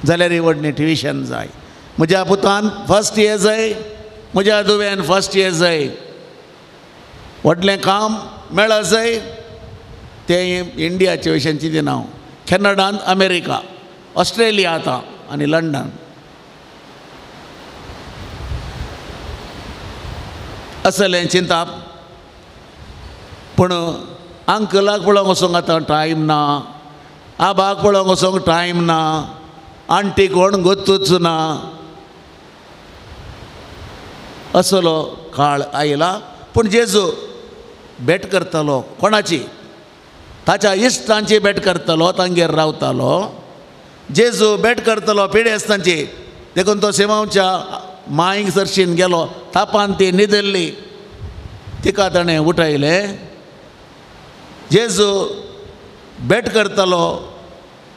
[SPEAKER 3] जाल्यार व्हडलें ट्युशन जाय. म्हज्या पुतान फर्स्ट इयर जाय, म्हज्या दुव्यान फर्स्ट इयर जाय, व्हडलें काम मेळत जाय. तें इंडियाचे विशयान चिंतिना हांव. कॅनडान, अमेरिका, ऑस्ट्रेलिया आतां आनी लंडन. असलें चिंताप. पूण अंकलाक पळोवंक वचोंक आतां टायम ना, आबाक पळोवंक वचोंक टायम ना, आण्टी कोण गोत्तूच ना. असलो काळ आयला. पूण जेजू भेट करतलो कोणाची? ताच्या इश्टांची भेट करतलो, तांगेर रावतालो. जेजू भेट करतलो पिडेस्तांची. देखून तो सिमांवच्या मांयक सरशीन गेलो. तापान ती न्हिदल्ली, तिका ताणें उठयलें. जेजू भेट करतलो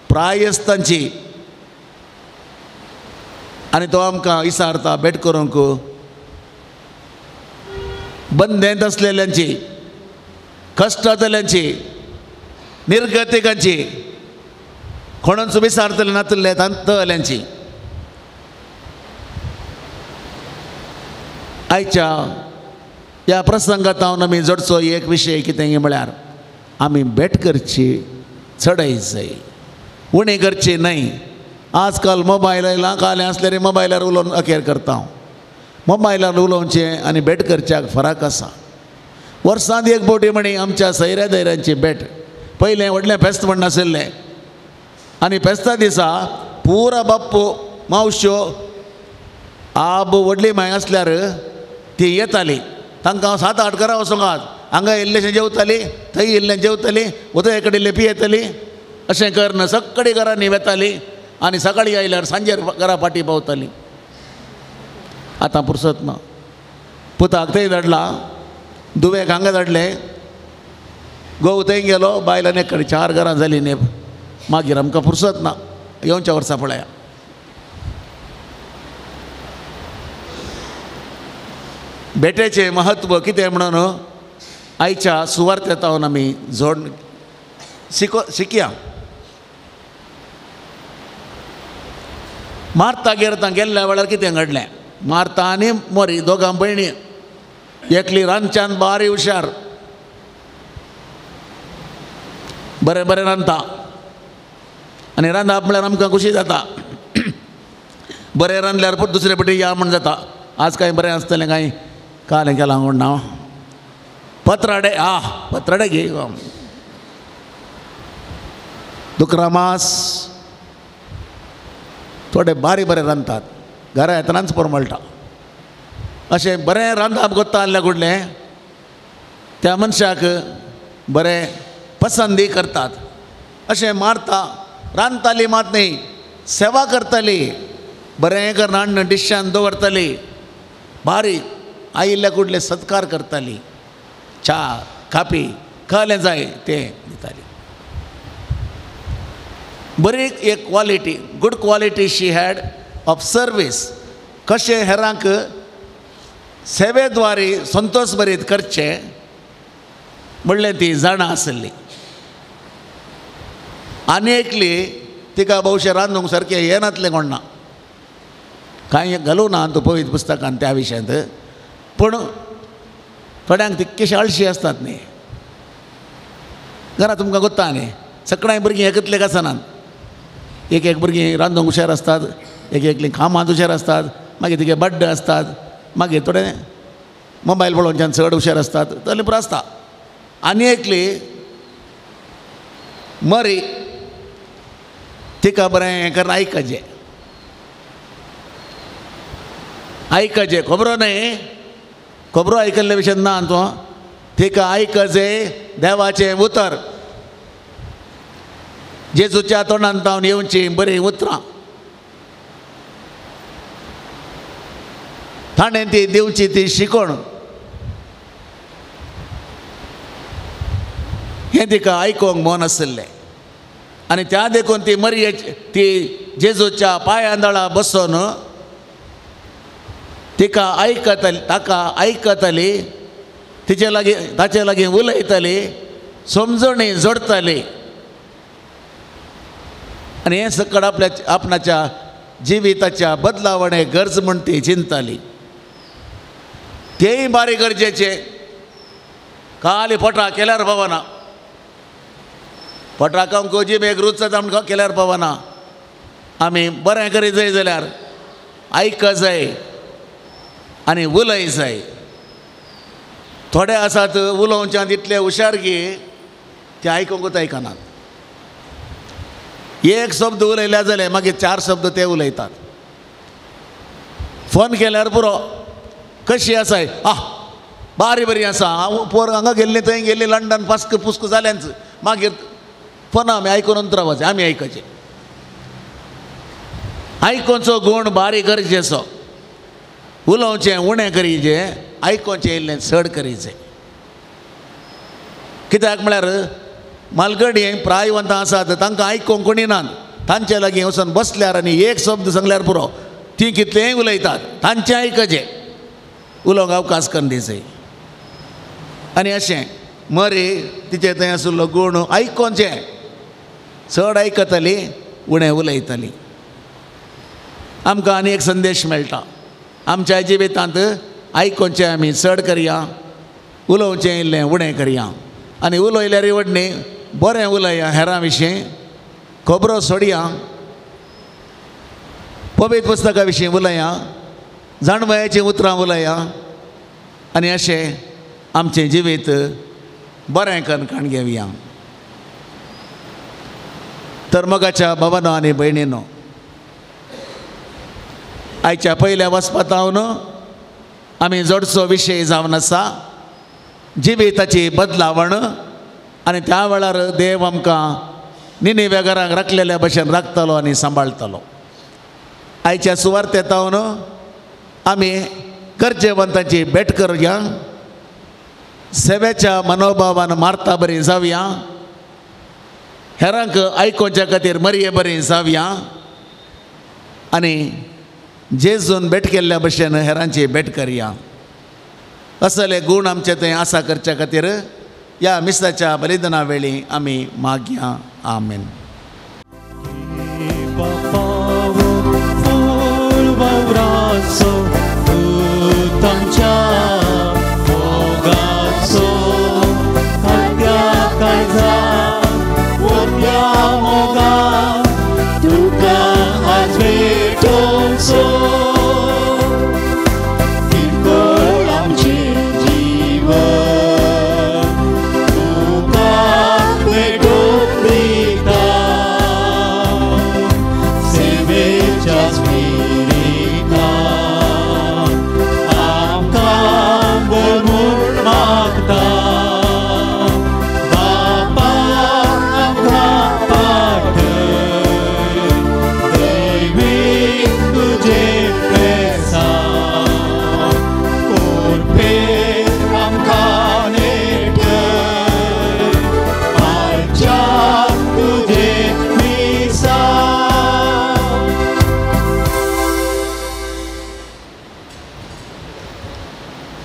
[SPEAKER 3] प्रायस्तांची आनी तो आमकां विचारता भेट करूंक बंदेंत आसलेल्यांची, कश्टांतल्यांची, निर्गतिकांची, कोणूच विचारतले नातले तांतल्यांची. आयच्या ह्या प्रसंगात हांव आमी जोडचो एक विशय कितें म्हळ्यार आमी भेट करची चडय जाय, उणी करची न्हय. आजकाल मोबायल आयला, काल आसल्यार मोबायलार उलोवन अखेर करता हांव. मोबायलार उलोवचें आनी भेट करच्याक फरक आसा. वर्सांत एक फावटी म्हणी आमच्या सैऱ्या धैऱ्यांची भेट. पयलें व्हडलें फेस्त म्हण नाशिल्लें आनी फेस्ता दिसा पुरा बाप्पू मावश्यो आब व्हडली माय आसल्यार ती येताली. तांकां हांव 7-8 घरां वचोंक आज हांगा इल्लेशें जेवताली, थंय इल्लें जेवताली, उदय कडेन इल्लें पियेताली, अशें करून सगळीं घरांनी वेताली आनी सकाळीं आयल्यार सांजेर घरा फाटीं पावताली. आतां पुरसत ना. पुताक थंय धाडला, दुवेक हांगा धाडलें, घोव थंय गेलो, बायल आनी एक कडेन 4 घरां जालीं न्ही. मागीर आमकां पुरसत ना. येवच्या वर्सा पळया. भेटेचें म्हत्व कितें म्हणून आयच्या सुवार्तेंत आमी जोड शिकया. मार्तागेर गेल्ल्या वेळार कितें घडलें? मार्ता आनी मोरी दोगां भयणी. एकली रांदच्यान बारी हुशार, बरें बरें रांदता आनी रांदप म्हळ्यार आमकां खुशी जाता. बरें रांदल्यार पूण दुसरे पटी या म्हण जाता. आज कांय बरें आसतलें कांय काल हें केलां म्हूण ना. पत्राडे आ पत्राडे घे, दुकरा मास थोडे बारी बरें रांदतात, घरा येतनाच परमळटा. अशें बरें रांदप कोत्ता आहल्या कुडलें त्या मनशाक बरें पसंदी करतात. अशें मारता रांदताली मात न्ही, सेवा करताली, बरें करून हाडून डिशान दवरताली, बारीक आयिल्ल्या कुडले सत्कार करताली, च्या कापी कहलें जाय तें दिताली. बरी एक quality, good quality she had of service. कशें हेरांक सेवेद्वारे संतोष भरीत करचें म्हणलें ती जाणा आसली. आनी एकली तिका भोवशें रांदूंक सारकें येनातलें कोण ना, कांय घालूं ना तूं पवित्र पुस्तकान त्या विशयांत. पूण थोड्यांक तितकेशे आळशी आसतात न्ही, घरा तुमकां गोत्ता न्ही, सगळ्यां भुरगीं एकतले आसनात. एक एक भुरगीं रांदूंक हुशार आसतात, एक एकलीं कामांत हुशार आसतात, मागीर तिगे बड्डे आसतात, मागीर थोडे मोबायल पळोवच्यान चड हुशार आसतात, तसलें पुरो आसता. आनी एकली मरी, तिका बरें करून आयकचें, आयकचें खबरो न्हय, खबरो आयकल्ले भशेन ना तो, तिका आयकचें देवाचें उतर, जेजूच्या तोंडान तावन येवचीं बरीं उतरां, ताणें ती दिवची ती शिकोण, हें तिका आयकूंक मन आशिल्लें. आनी त्या देखून ती मरयेची ती जेजूच्या पांयांदळा बसून तिका आयकताली, ताका आयकताली, तिचे लागीं ताचे लागीं उलयताली, समजणी जोडताली. आनी हें सकड आपल्या आपणाच्या जिविताच्या बदलावणे गरज म्हण ती चिंतताली. तेंय बारी गरजेचें. खाली पोटा केल्यार पावना, पोटा खावंक जिबेक रूच जाता म्हण केल्यार पावना. आमी बरें करीत जाय जाल्यार आयक जाय आनी उलय जाय. थोडे आसात उलोवच्यान इतले हुशार की ते आयकूंकूच आयकनात. एक शब्द उलयल्यार जालें, मागीर चार शब्द ते उलयतात. फोन केल्यार पुरो, कशी आसाय, आह बारी बरी आसा, हांव पोर हांगा गेल्ली थंय गेल्ली, लंडन पास्क पुस्क जालेंच. मागीर फोन आमी आयकून रावचें, आमी आयकचें. आयकोवचो गूण बारी गरजेचो. उलोवचें उणें करीचें, आयकोवचें इल्लें चड करीचें. कित्याक म्हळ्यार मालगडी प्रायवंतां आसात तांकां आयकूंक कोणी नात, तांचे लागीं वचून बसल्यार आनी एक शब्द सांगल्यार पुरो, तीं कितलेंय उलयतात, तांचें आयकचें, उलोवंक अवकाश करून दिवचें. आनी अशें मरी तिचे थंय आशिल्लो गूण आयकोवचें, चड आयकताली उणें उलयताली. आमकां आनी एक संदेश मेळटा, आमच्या जिवितांत आयकोवचें आमी चड करया, उलोवचें इल्लें उणें करया. आनी उलयल्यार वडणी बरें उलया, हेरां विशीं खबरो सोडया, पवित्र पुस्तका विशीं उलया, जाणवयाचीं उतरां उलया, आनी अशें आमचें जिवीत बरें करून काण घेवया. तर मोगाच्या बाबानो आनी भयणीनो, आयच्या पयल्या वचपातावन आमी जोडचो विशय जावन आसा जिविताची बदलावण. आनी त्या वेळार देव आमकां निनिव्या घरांक राखलेल्या भशेन राखतलो आनी सांबाळटलो. आयच्या सुवार्तेतावन आमी गरजेवंतांची भेट करुया, सेवेच्या मनोभावान मारता बरी जावया, हेरांक आयकोवच्या खातीर मरये बरी जावया, आनी जेजून भेट केल्ल्या भशेन हेरांची भेट करया. असले गूण आमचे थंय आसा करच्या खातीर ह्या मिसाच्या बलिदाना वेळी आमी मागया. आमेन.
[SPEAKER 6] Ful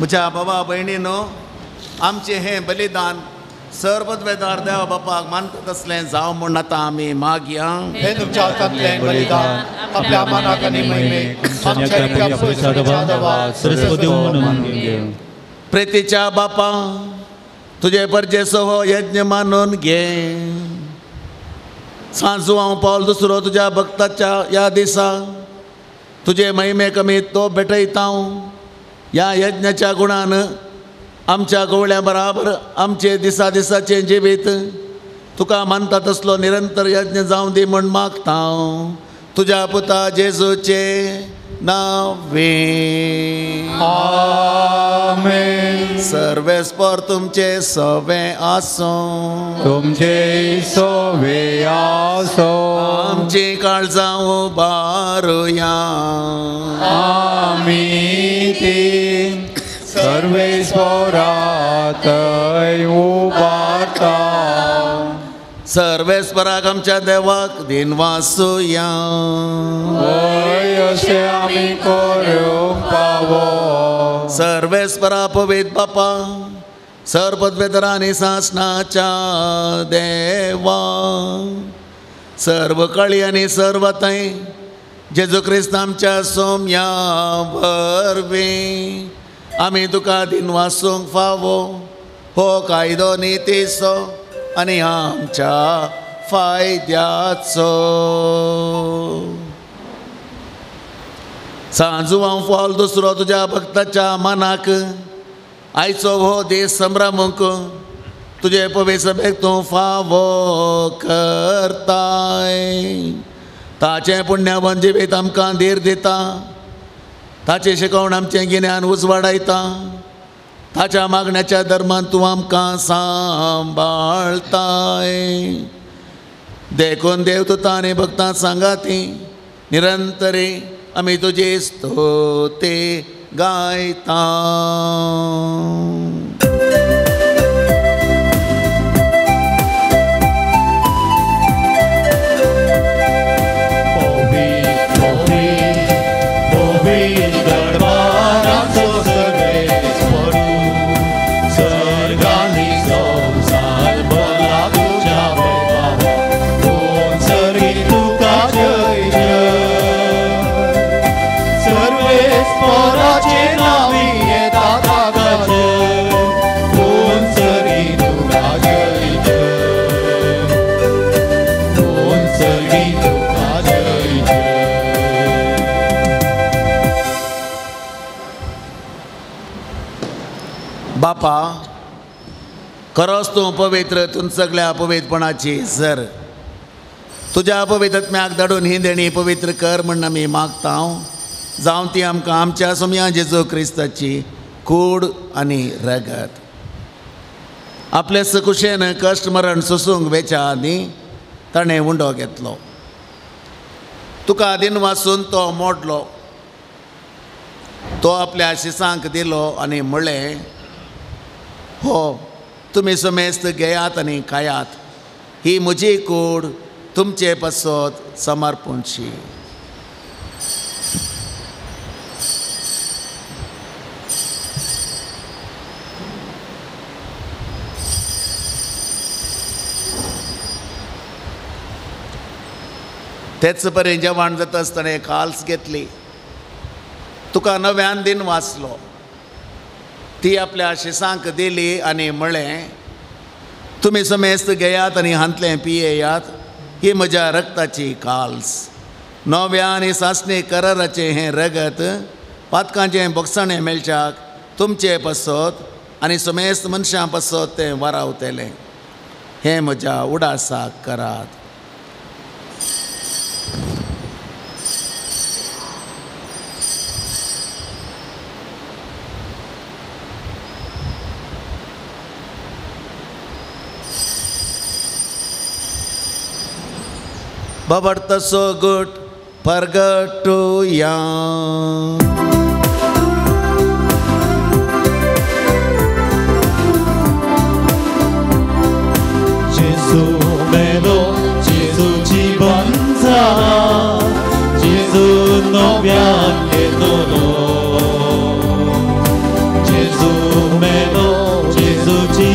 [SPEAKER 3] म्हज्या बाबा भयणीनो, आमचें हें बलिदान सर्वद्वेदार देवा बापाक मानता तसलें जावं म्हूण आतां आमी मागया.
[SPEAKER 7] हे तुमच्या हातांतलें बलिदान आपल्या मानाक आनी महिमेक आमच्या
[SPEAKER 3] प्रेतीच्या बापा, तुजे परजेसो हो यज्ञ मानून घे. सांजू हांव पावल दुसरो तुज्या भक्ताच्या ह्या दिसा तुजे महिमेक आमी तो भेटयता. ह्या यज्ञाच्या गुणान आमच्या गवळ्या बराबर आमचे दिसा दिसाचें जिवीत तुका मानता तसलो निरंतर यज्ञ जावं दी म्हूण मागता. तुज्या पुता जेजूचे नावे
[SPEAKER 6] आमेन.
[SPEAKER 3] सर्वेस्पर तुमचे सवे आसूं,
[SPEAKER 6] तुमचे सवे आसूं.
[SPEAKER 3] आमची काळजां उबारुया.
[SPEAKER 6] आमी ती सर्वेस्परात उबारता.
[SPEAKER 3] सर्वेस्पराक आमच्या देवाक दिनवासुया.
[SPEAKER 6] वय अशें आमी करूंक पावो.
[SPEAKER 3] सर्वेस्परा पवित्र बापा, सर्वपदवेदरा आनी सासणाच्या देवा, सर्व कळी आनी सर्व थंय जेजू क्रिस्त आमच्या सोम्या वरवीं आमी तुका दिनवासूंक फावो. हो कायदो नितीचो आनी आमच्या फायद्याचो. सांजू हांव फावल दुसरो तुज्या भक्ताच्या मनाक आयचो हो दीस संभ्रमूंक तुजे पवित्र सभेक तूं फावो करताय. ताचें पुण्यावन जिवीत आमकां धीर दिता, ताचें शिकवण आमचें गिन्यान उजवाडायता. ताच्या मागण्याच्या धर्मान तूं आमकां सांबाळताय. देखून देव तुता आनी भक्तां सांगाती निरंतरी आमी तुजी स्तुती गायता. बापा, खरोच तूं पवित्र, तूं सगळ्या पवित्रपणाची सर. तुज्या पवित्रत्म्याक धाडून ही देणी पवित्र कर म्हूण आमी मागता. जावं ती आमकां आमच्या सोम्या जेजू क्रिस्ताची कूड आनी रगत. आपले सकुशेन कश्ट मरण सोसूंक वेच्या आदीं ताणें उंडो घेतलो. तुका दिनवासून तो मोडलो. तो आपल्या शिसांक दिलो आनी म्हणलें, हो तुमी समेस्त घेयात आनी खायात, ही म्हजी कूड तुमचे पासत समर्पणची. तेच परी जेवण जाता आसतना एक काल्स घेतली, तुका नव्यान दिन वाचलो, ती आपल्या शिसांक दिली आनी म्हळें, तुमी समेस्त घेयात आनी हांतलें पियेयात, ही म्हज्या रक्ताची काल्स. नव्या आनी सासणी कराराचें हें रगत पातकांचें बोगसाणें मेळच्याक तुमचे पासत आनी समेस्त मनशां पासत तें वारावतलें. हें म्हज्या उडासाक करात. बाबर्तसो गुट परगटुया.
[SPEAKER 6] जेजू मेलो, जेजू जीवन जाला, जेजू नव्यान येतलो. जेजू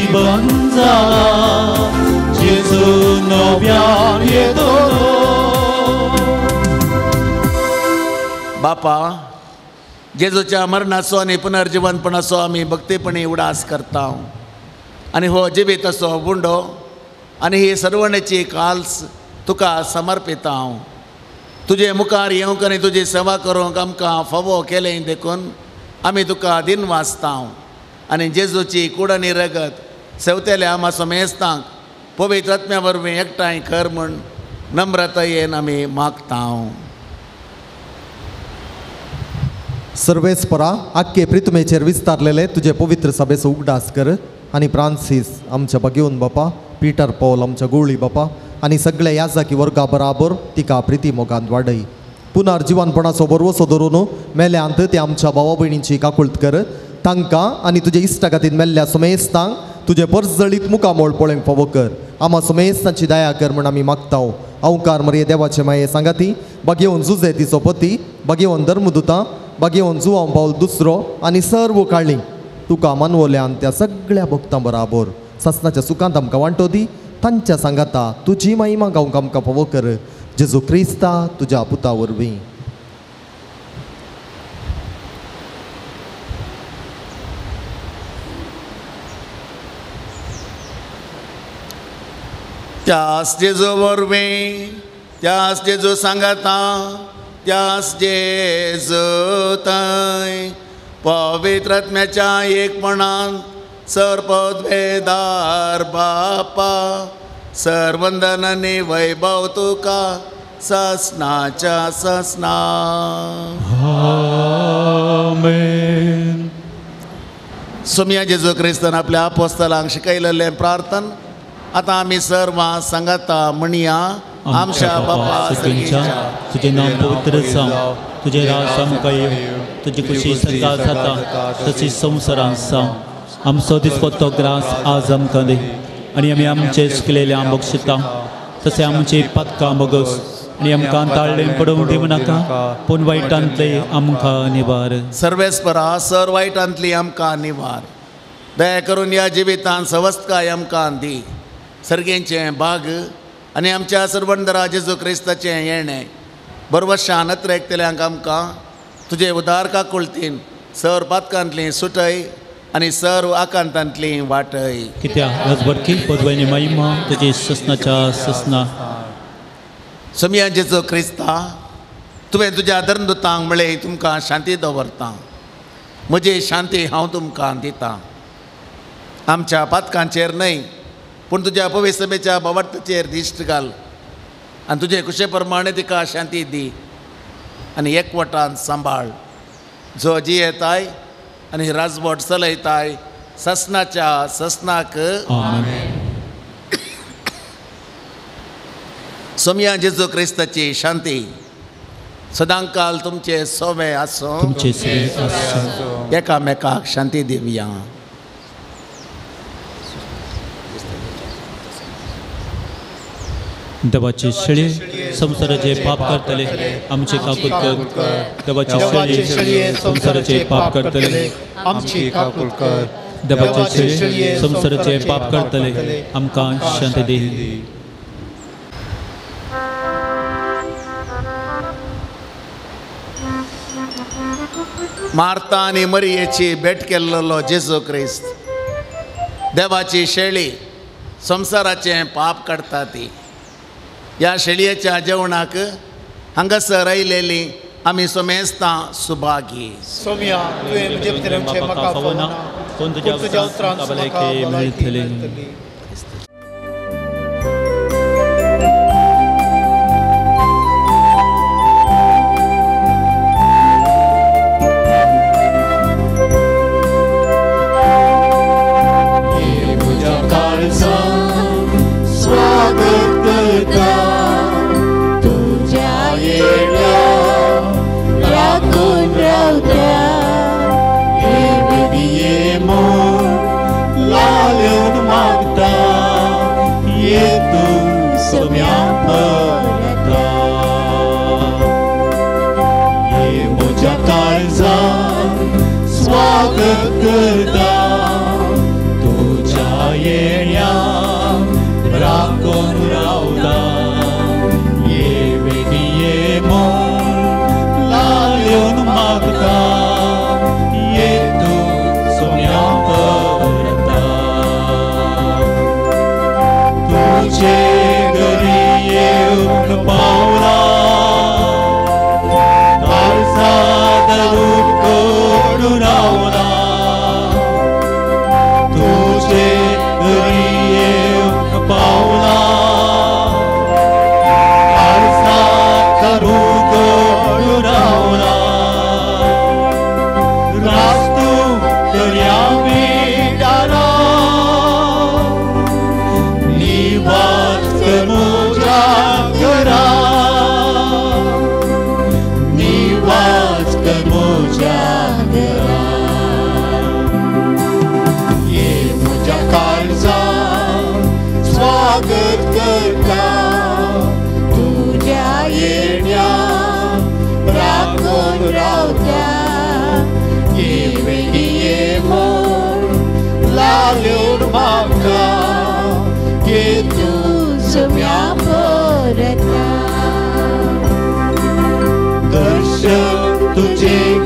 [SPEAKER 1] जीवन जाला, जेजू नव्यान येतलो.
[SPEAKER 3] बापा, जेजूच्या मरणाचो आनी पुनर्जिवनपणाचो आमी भक्तीपणी उडास करता आनी हो जिवीत असो गुंडो आनी ही सर्वणेची काल्स तुका समर्पिता हांव. तुजे मुखार येवंक आनी तुजी सेवा करूंक आमकां फावो केलें देखून आमी तुका दिन वाचता आनी जेजूची कूड आनी रगत सेवतेल्या आमा समेस्तांक पवित्र आत्म्या वरवीं एकठांय कर म्हूण नम्रतायेन आमी मागता.
[SPEAKER 2] सर्वेस्परा, आख्खे प्रितमेचेर विस्तारलेले तुजे पवित्र सभेचो उगडास कर आनी फ्रांसीस आमच्या भगेवन बापा, पीटर पॉल आमच्या गोळी बापा आनी सगळ्या याजाकी वर्गा बराबर तिका प्रिती मोगांत वाडय. पुनर्जिवनपणाचो भरवसो धरून मेल्यांत ते आमच्या भावा भयणींची काकुळत कर. तांकां आनी तुजे इश्टागतीन मेल्ल्या समेस्तांक तुजे परजळीत मुखामोळ पळोवंक फावो कर. आमा समेस्तांची दया कर म्हूण आमी मागता. अवकार मरये देवाचे माये सांगाती, बागेवन जुजे तिचो पती, बागेवन धर्मदुतां, बागेवन जुवांव पावल दुसरो आनी सर्व काळी तुका मानवल्यान त्या सगळ्या भक्तां बराबर सासनाच्या सुखांत आमकां वांटो दी. तांच्या सांगाता तुजी महिमा गावंक आमकां फावो कर. जेजू क्रिस्ता तुज्या पुता वरवीं.
[SPEAKER 3] त्यास जेजू वरवीं, त्यास जेजू सांगाता, त्यास जेजू थंय पवित्र आत्म्याच्या एकपणान सर्वपदवेदार बापा, सर्वंदन आनी वैभव तुका ससनाच्या ससना.
[SPEAKER 1] आमेन.
[SPEAKER 3] सोमया जेजू क्रिस्तान आपल्या आपोस्तलांक शिकयलेलें प्रार्थन आतां आमी सर्वां सांगाता म्हणया. आमच्या बापा
[SPEAKER 1] सर्गीच्या, तुजें नांव पवित्र जावं, तुजें राज आमकां येवं, तुजी खुशी सर्गांत जाता तशी संवसारांत जावं. आमचो दिसपट्टो ग्रास आज आमकां दी आनी आमी आमचे चुकलेल्या बक्षिता तशें आमची पातकां बगस आनी आमकां ताळ्ळें पडोवंक दिवं नाका, पूण वायटांतले आमकां निवार.
[SPEAKER 3] सर्वेस्परा, सर वायटांतली आमकां निवार. दया करून ह्या जिवितांत सवस्तकाय आमकां दी. सर्गेंचें भाग आनी आमच्या सर्वंदरा जेजू क्रिस्ताचें येणें बरवशान अत्रेकतल्यांक आमकां तुजे उदार काकुळतीन सर पातकांतली सुटय आनी सर्व आकांतांतली वाटय.
[SPEAKER 1] कित्याक राजवटकी पदवैनी महिमा तुजी ससनाच्या ससना.
[SPEAKER 3] सोमया जेजू क्रिस्ता, तुवें तुज्या धर्मदुतांक म्हळें तुमकां शांती दवरता, म्हजी शांती हांव तुमकां दितां. आमच्या पातकांचेर न्हय पूण तुज्या पवित्र सभेच्या भावार्थाचेर दिश्ट घाल आनी तुजे कुशे प्रमाणे तिका शांती दी आनी एकवटान सांबाळ. जो जियेताय आनी राजवट चलयताय ससनाच्या ससनाक. सोमया जेजू क्रिस्ताची शांती सदांकाल तुमचे सोवे आसूं.
[SPEAKER 1] तुमचे सोवे आसूं.
[SPEAKER 3] एकामेकाक शांती दिवया.
[SPEAKER 1] देवाचे शेळये संवसाराचे पाप करतले आमचे काकूत कर. देवाचे शेळये संवसाराचे पाप करतले
[SPEAKER 7] आमची काकूत कर.
[SPEAKER 1] देवाचे शेळये संवसाराचे पाप करतले आमकां शांती दी.
[SPEAKER 3] मार्ता आनी मरियेची भेट केल्लो जेजू क्रिस्त देवाची शेळी संवसाराचें पाप काडटा ती. ह्या शेळयेच्या जेवणाक हांगासर आयलेली आमी सोमेस्तां सुभागी.
[SPEAKER 7] सोम्या, तुवें म्हजे भितर येवचें म्हाका फावना,
[SPEAKER 1] पूण तुज्या उतरान भलायकी मेळटली.
[SPEAKER 6] स्वागत करता तुझ्या येण्या राखून रावत्या ये मोर लालन मागता ये तूं सम्या परता ये म्हज्या काळजान स्वागत करता तुझ्या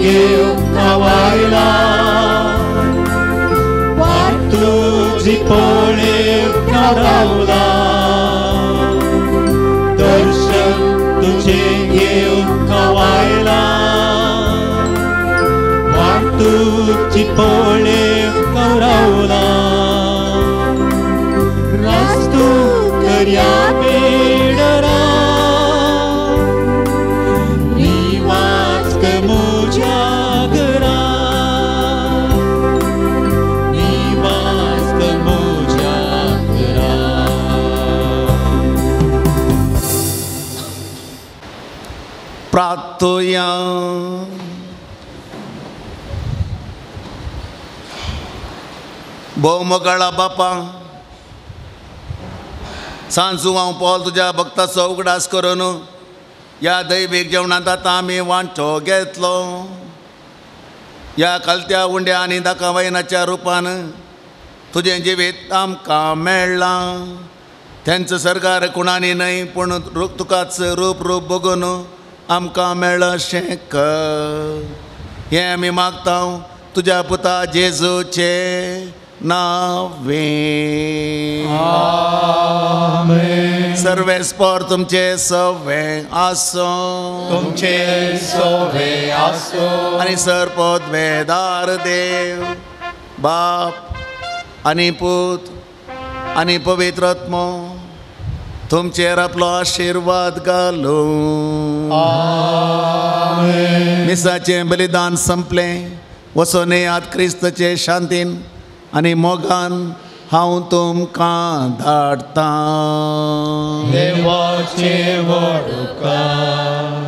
[SPEAKER 6] घेवंक आयला वाट तुजी पळेवंक रावला दर्शन तुजें घेवंक आयला वाट तुजी पळेवंक रावला रास्तू करया बेडरा निवास कर मुझ्या घरा निवास कर मुझ्या घरा.
[SPEAKER 3] प्रार्थुया. भोव मोगाळा बापा, सांजू हांव पॉल तुज्या भक्ताचो उगडास करून ह्या दैवीक जेवणांत आतां आमी वांटो घेतलो. ह्या कालत्या उंड्या आनी दाका वयनाच्या रुपान तुजें जिवीत आमकां मेळ्ळां. तेंचो सरकार कोणानी न्हय पूण तुकाच रूप रूप बगून आमकां मेळशें कर. हें आमी मागता तुज्या पुता जेजूचे नावे.
[SPEAKER 7] आमेन.
[SPEAKER 3] सर्वेस्पोर तुमचे सवे आसो,
[SPEAKER 7] तुमचे सवे आसो.
[SPEAKER 3] आनी सरपोदवेदार देव बाप आनी पूत आनी पवित्र आत्मो तुमचेर आपलो आशिर्वाद घालूं.
[SPEAKER 7] आमेन.
[SPEAKER 3] मिसाचें बलिदान संपलें. वचोन येयात क्रिस्ताचे शांतीन आनी मोगान हांव तुमकां धाडटां.
[SPEAKER 7] देवाचे व्हड उपकार.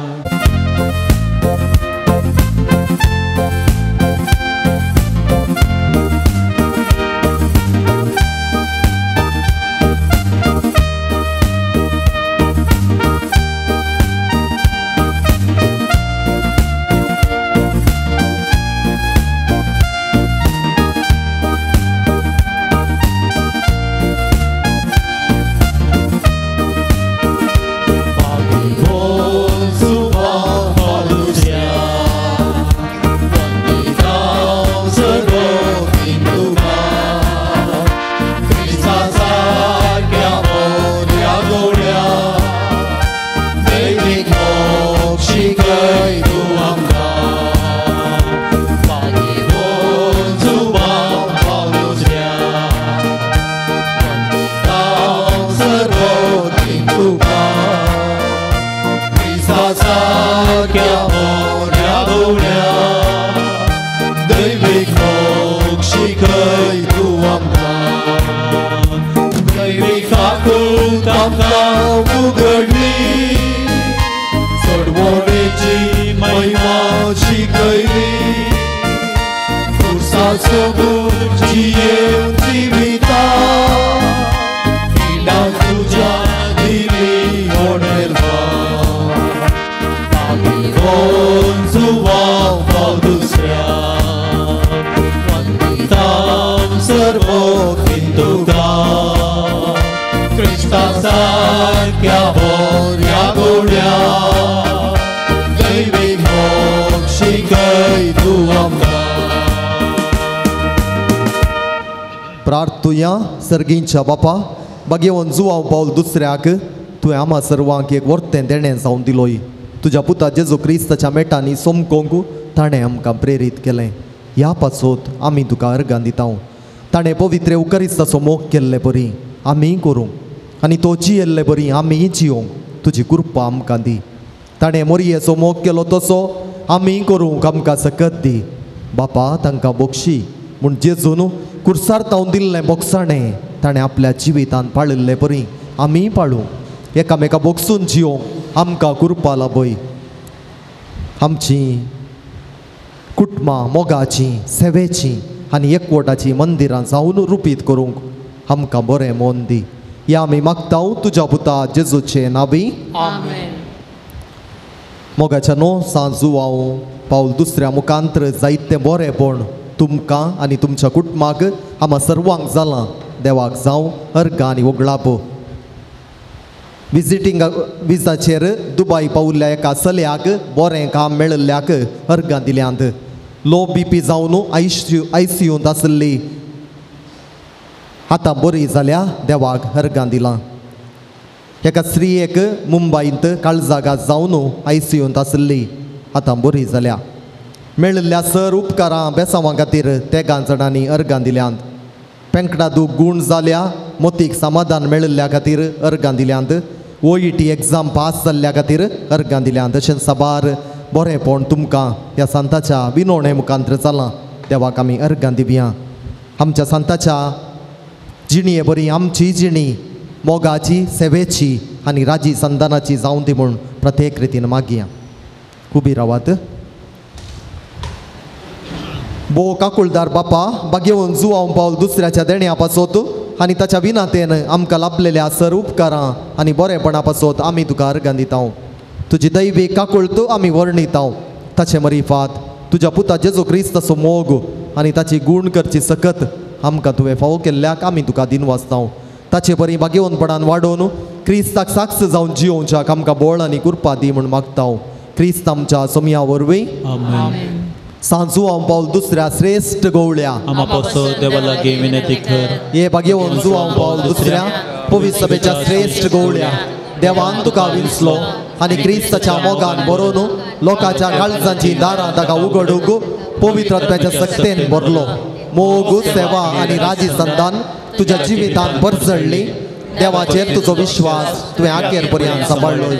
[SPEAKER 2] प्रार्थुया. सर्गींच्या बापा, बागेवन जुवांव पावल दुसऱ्याक तुवें आमा सर्वांक एक वर्तें देणें जावन दिलोय. तुज्या पुता जेजू क्रिस्ताच्या मेटांनी सोमकोंक ताणें आमकां प्रेरीत केलें. ह्या पासत आमी तुका अर्गां दिता. ताणें पवित्र उकरिस्ताचो मोग केल्ले परी आमीय करूंक आनी तो जियेल्ले परी आमीय जियोंक तुजी कृपा आमकां दी. ताणें मोरयेचो मोग केलो तसो आमीय करूंक आमकां सकत दी. बापा, तांकां बोक्षी म्हूण जेजून कुर्सार तावन दिल्लें बोगसाणें ताणें आपल्या जिवितान पाळिल्ले परी आमीय पाळूं. एकामेका बोगसून जियोंक आमकां कृपा लाभय. आमची कुटुंबां मोगाचीं, सेवेचीं आनी एकवटाचीं मंदिरां जावन रुपीत करूंक आमकां बरें मन दी. ह्या आमी मागता तुज्या पुता जेजूचे नावी.
[SPEAKER 4] आमेन.
[SPEAKER 2] मोगाच्या न्हू सांजुवांव पावल दुसऱ्या मुखांत्र जायतें बरेंपण तुमकां आनी तुमच्या कुटुंबाक आमा सर्वांक जालां. देवाक जावं अर्गां आनी वगळाप. विजिटींग विजाचेर दुबाय पावल्ल्या एका चल्याक बरें काम मेळिल्ल्याक अर्गां दिल्यांत. लो बीपी जावन आयसीयूंत आशिल्ली आतां बरी जाल्या, देवाक अर्गां दिलां. एका स्त्रियेक मुंबयंत काळजागात जावन आयसीयूंत आशिल्ली आतां बरी जाल्या. मेळिल्ल्या सर उपकारां बेसांवां खातीर तेगां जाणांनी अर्गां दिल्यांत. पेंकडादू गूण जाल्या मोतीक समाधान मेळिल्ल्या खातीर अर्गां दिल्यांत. OET exam pass जाल्ल्या खातीर अर्गां दिल्यांत. तशेंच साबार बरेंपण तुमकां ह्या सांताच्या विनोणे मुखांत्र जालां, देवाक आमी अर्गां दिवया. आमच्या सांताच्या जिणये बरी आमची जिणी मोगाची, सेवेची आनी राजी संतानाची जावन ती म्हूण प्रत्येक रितीन मागया. उबी रावात. बो काकुळदार बापा, बागेवन जुवांव पावल दुसऱ्याच्या देण्या पासत आनी ताच्या विनातेन आमकां लाभलेल्या सर उपकारां आनी बरेपणा पासत आमी तुका अर्गां दिता. तुजी दैवी काकुळत आमी वर्णिता. ताचे मरिफात तुज्या पुता जेजू क्रिस्ताचो मोग आनी ताची गूण करची सकत आमकां तुवें फावो केल्ल्याक आमी तुका दिनवासता. ताचे बरी बागेवनपणान वाडोवन क्रिस्ताक साक्ष जावन जियोवच्याक आमकां बळ आनी कृपा दी म्हूण मागता. क्रिस्त आमच्या सोमया वरवीं. सांजुआंव पावल दुसऱ्या श्रेश्ठ गवळ्या हे बागेवन जुआंव पावल दुसऱ्या पवित्र सभेच्या श्रेश्ठ गवळ्या, देवान तुका विंचलो आनी क्रिस्ताच्या मोगान बरोवन लोकांच्या काळजांची दारां ताका उगडूंक पवित्र आत्म्याच्या सक्तेन भरलो. मोग, सेवा आनी राजी संतान तुज्या जिवितान परजळ्ळी. देवाचेर तुजो विश्वास तुवें आखेर पर्यंत सांबाळ्ळो.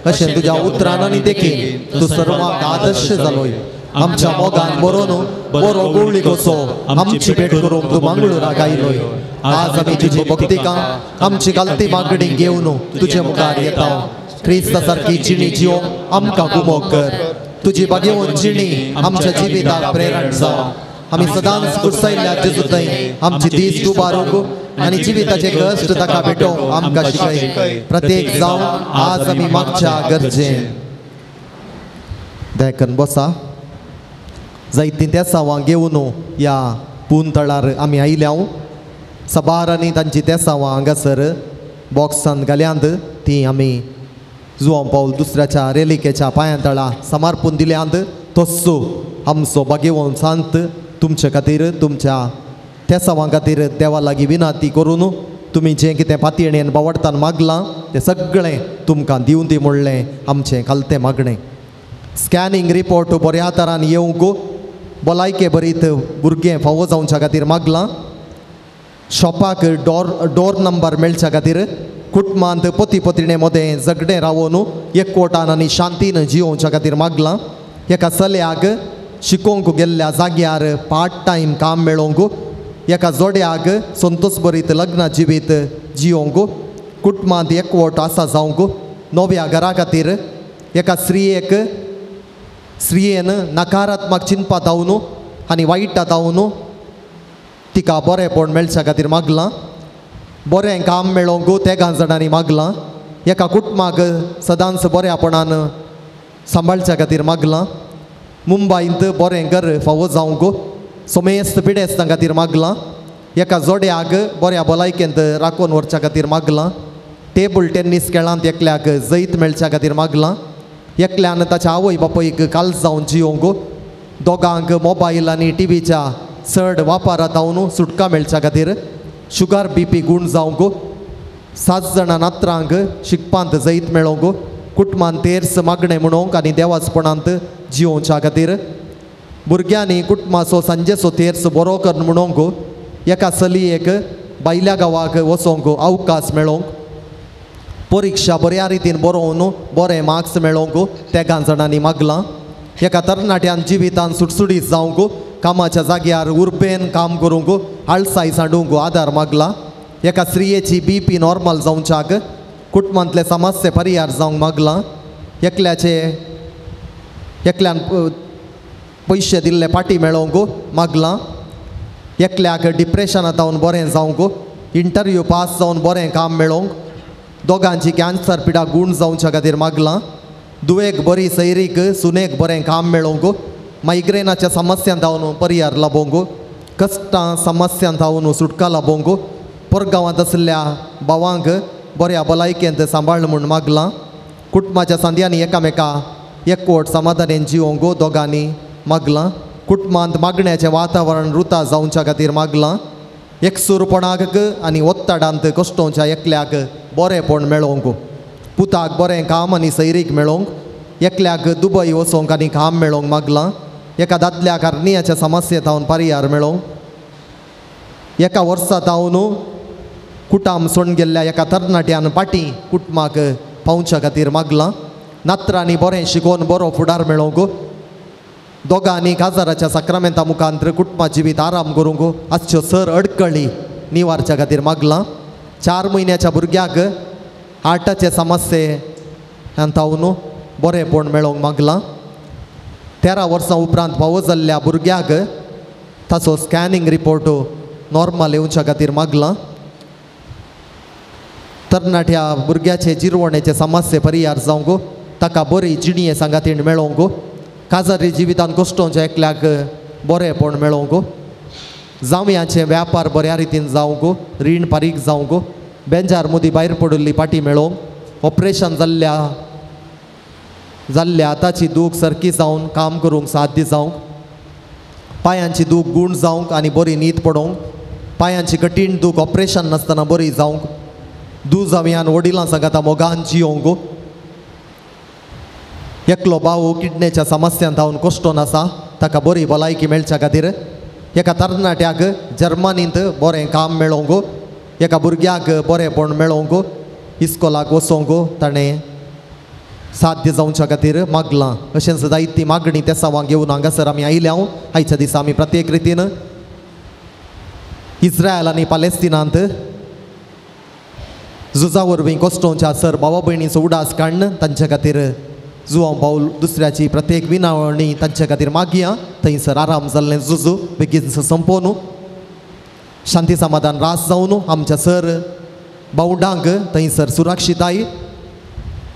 [SPEAKER 2] अशें तुज्या उतरान आनी देखीन तूं सर्वांक आदर्श जालोय. आमच्या मोगान बरोवन बरो गवळी कसो आमची भेट करूंक तूं मंगळुराक आयलोय. आज आमी तुजी भक्तिका आमची गालती मागणी घेवन तुजे मुखार येता. क्रिस्ता सारकी जिणी जिवंक आमकां गुमोक कर. तुजी बागेवन जिणी आमच्या जिविताक प्रेरण जावं. आमी सदांच कुर्सायल्ल्या जेजू थंय आमची दीस दुबारूंक आनी जिविताचे कश्ट ताका भेटोवंक आमकां शिकय. प्रत्येक जावन आज आमी मागच्या गरजेन देखून बसा. जायतीं तेसांवां घेवन ह्या पून तळार आमी आयल्या. साबारांनी तांची तेसांवां हांगासर बॉक्सान घाल्यांत. ती आमी जुवांव पावल दुसऱ्याच्या रेलिकेच्या पांयां तळा समर्पून दिल्यांत. तस्सो आमचो बागेवन सांत तुमचे खातीर, तुमच्या तेसांवां खातीर देवा लागीं विनंती करून तुमी जें कितें पातयेणेन बावडतान मागलां तें सगळें तुमकां दिवन दी म्हणलें आमचें खालतें मागणें. स्कॅनिंग रिपोर्ट बऱ्या तरान येवंक, भलायके बरीत भुरगें फावो जावच्या खातीर मागलां. शॉपाक डोर नंबर मेळच्या खातीर, कुटुंबांत पती पत्रिणे मदें झगडें रावोन एकवटान आनी शांतीन जियोवच्या खातीर मागलां. एका चल्याक शिकोवंक गेल्ल्या जाग्यार पार्ट टायम काम मेळोवंक, एका जोड्याक संतोष बरीत लग्न जिवीत जियोवंक, कुटुंबांत एकवट आसा जावंक, नव्या घरा खातीर, एका स्त्रियेक स्त्रियेन नकारात्मक चिंतपा जावन आनी वायटा जावन तिका बरेंपण मेळच्या खातीर मागलां. बरें काम मेळोवंक तेगां जाणांनी मागलां. एका कुटुंबाक सदांच बऱ्यापणान सांबाळच्या खातीर मागलां. मुंबयंत बरें घर फावो जावंक, समेस्त पिडेस्तां खातीर मागलां. एका जोड्याक बऱ्या भलायकेंत राखून व्हरच्या खातीर मागलां. टेबल टेन्नीस खेळांत एकल्याक जैत मेळच्या खातीर मागलां. एकल्यान ताच्या आवय बापायक काल जावन जियोवंक, दोगांक मोबायल आनी टिवीच्या चड वापरात जावन सुटका मेळच्या खातीर, शुगर बीपी गूण जावंक, 7 जाणां नात्रांक शिकपांत जैत मेळोवंक, कुटुंबांत तेर्स मागणें म्हणोवंक आनी देवासपणांत जियोवच्या खातीर, भुरग्यांनी कुटुंबाचो सांजेचो तेर्स बरो कर म्हणोवंक, एका चलयेक भायल्या गांवाक वचोंक अवकाश मेळोवंक, परिक्षा बऱ्या रितीन बरोवन बरे मार्क्स मेळोवंक तेगां जाणांनी मागलां. एका तरणाट्यान जिवितान सुटसुटीत जावंक, कामाच्या जाग्यार उर्बेन काम करूंक, आळसाय सांडूंक आदार मागला. एका स्त्रियेची बीपी नॉर्मल जावच्याक, कुटुंबांतले समस्ये परिहार जावंक मागलां. एकल्यान पयशे दिल्ले पाटी मेळोवंक मागलां. एकल्याक डिप्रेशनांत जावन बरें जावंक, इंटरव्यू पास जावन बरें काम मेळोवंक, दोगांची कॅन्सर पिडा गूण जावच्या खातीर मागलां. दुवेक बरी सैरीक, सुनेक बरें काम मेळोवंक, मायग्रेनाच्या समस्यां जावन परिहार लाबोवंक, कश्टां समस्यां जावन सुटका लाबोवंक, परगांवांत आशिल्ल्या भावांक बऱ्या भलायकेंत सांबाळ म्हूण मागलां. कुटुंबाच्या सांद्यांनी एकामेका एकवट समाधानेन जिवोंक दोगांनी मागलां. कुटुंबांत मागण्याचें वातावरण रुता जावच्या खातीर मागलां. एकसूरपणाक आनी ओत्ताडांत कश्टोवच्या एकल्याक बरेंपण मेळोवंक, पुताक बरें काम आनी सैरीक मेळोवंक, एकल्याक दुबय वचोंक आनी काम मेळोवंक मागलां. एका दादल्याक हर्नियाच्या समस्ये थावन परिहार मेळोवंक, एका वर्सा थावन कुटाम सोडून गेल्ल्या एका तरणाट्यान पाटी कुटुंबाक पावच्या खातीर मागलां. नात्रांनी बरें शिकोवन बरो फुडार मेळोवंक, दोगांनी काजाराच्या साक्रामेंता मुखांत कुटुंबा जिवीत आराम करूंक आसच्यो सर अडकळी निवारच्या खातीर मागलां. 4 म्हयन्याच्या भुरग्याक हार्टाचे समस्ये थावन बरेंपण मेळोवंक मागलां. 13 वर्सां उपरांत फावो जाल्ल्या भुरग्याक ताचो स्कॅनिंग रिपोर्ट नॉर्मल येवच्या खातीर मागलां. तरणाट्या भुरग्याचे जिरवणेचे समस्ये परिहार जावंक, ताका बरी जिणये सांगातीण मेळोवंक, काजारी जिवितान कश्टोवच्या एकल्याक बरेंपण मेळोवंक, जावयांचे व्यापार बऱ्या रितीन जावंक, रीण फारीक जावंक, बेंजार मुदी भायर पडिल्ली पाटी मेळोवंक, ऑपरेशन जाल्ल्या जाल्ल्या हाताची दूख सारकी जावन काम करूंक साध्य जावंक, पांयांची दूख गूण जावंक आनी बरी न्हीद पडोवंक, पांयांची कठीण दूख ऑपरेशन नासतना बरी जावंक, दुजावयान वडिलां सांगाता मोगान जियोंक, एकलो भाव किडनेच्या समस्यान धांवन कश्टोन आसा ताका बरी भलायकी मेळच्या खातीर, एका तरणाट्याक जर्मनींत बरें काम मेळोवंक, एका भुरग्याक बरेंपण मेळोवंक, इस्कोलाक वचोंक ताणें साध्य जावच्या खातीर मागलां. अशेंच जायती मागणी तेसावांक घेवन हांगासर आमी आयल्या. आयच्या दिसा आमी प्रत्येक रितीन इस्रायल आनी पालेस्तिनांत झुजा वरवीं कश्टोवच्या सर भावा भयणीचो उडास काडून तांचे खातीर जुवांव पावल दुसऱ्याची प्रत्येक विनावणी तांचे खातीर मागया. थंयसर आराम जाल्लें झुजू बेगीन संपोवन शांती समाधान रास जावन आमच्या सर बावडांक थंयसर सुरक्षिताय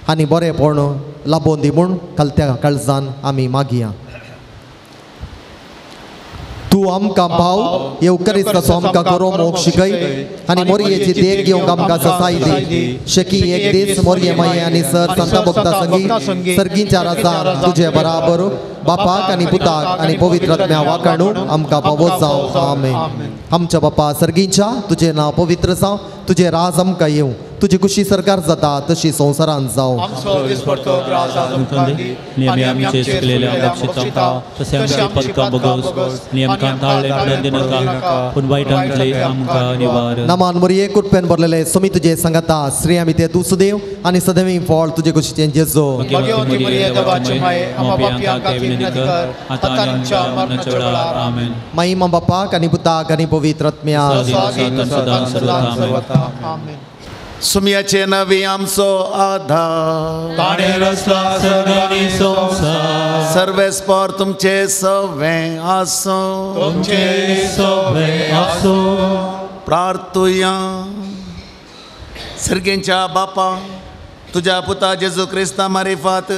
[SPEAKER 2] आनी बरेंपण लाबोवन दी म्हूण कालत्या काळजान आमी मागया. तूं आमकां भाव येवकरिस्ताचो आमकां खरो मोग शिकय आनी मोरयेची देख घेवंक आमकां ससाय दी. शकी एक दीस मोरये माये आनी सर संता भक्ता संगी सर्गींच्या राजा तुजे बराबर बापाक आनी पुताक आनी पवित्र आत्म्या वाकाणू आमकां पावो जावं. आमेन. आमच्या बापा सर्गींच्या तुजें नांव पवित्र जावं, तुजें राज आमकां येवं, तुजी खुशी सरकार जाता तशी संवसारांत जावं. नामान मोरये कृपेन भरलेले सोमी तुजे सांगाता, श्री आमी ते तूं सुदेव आनी सदैव फळ तुजे खुशीचें जेजो. माई मा बापाक आनी पुताक आनी पवित्र आत्म्या.
[SPEAKER 3] सुम्याचे नवी आमचो आधार,
[SPEAKER 6] ताणें रचला सर्ग आनी संवसार,
[SPEAKER 3] सर्वेस्पर तुमचे सवें आसूं,
[SPEAKER 6] तुमचे सवें आसूं.
[SPEAKER 3] प्रार्थुया. सर्गेंच्या बापा, तुज्या पुता जेजू क्रिस्ता मारिफात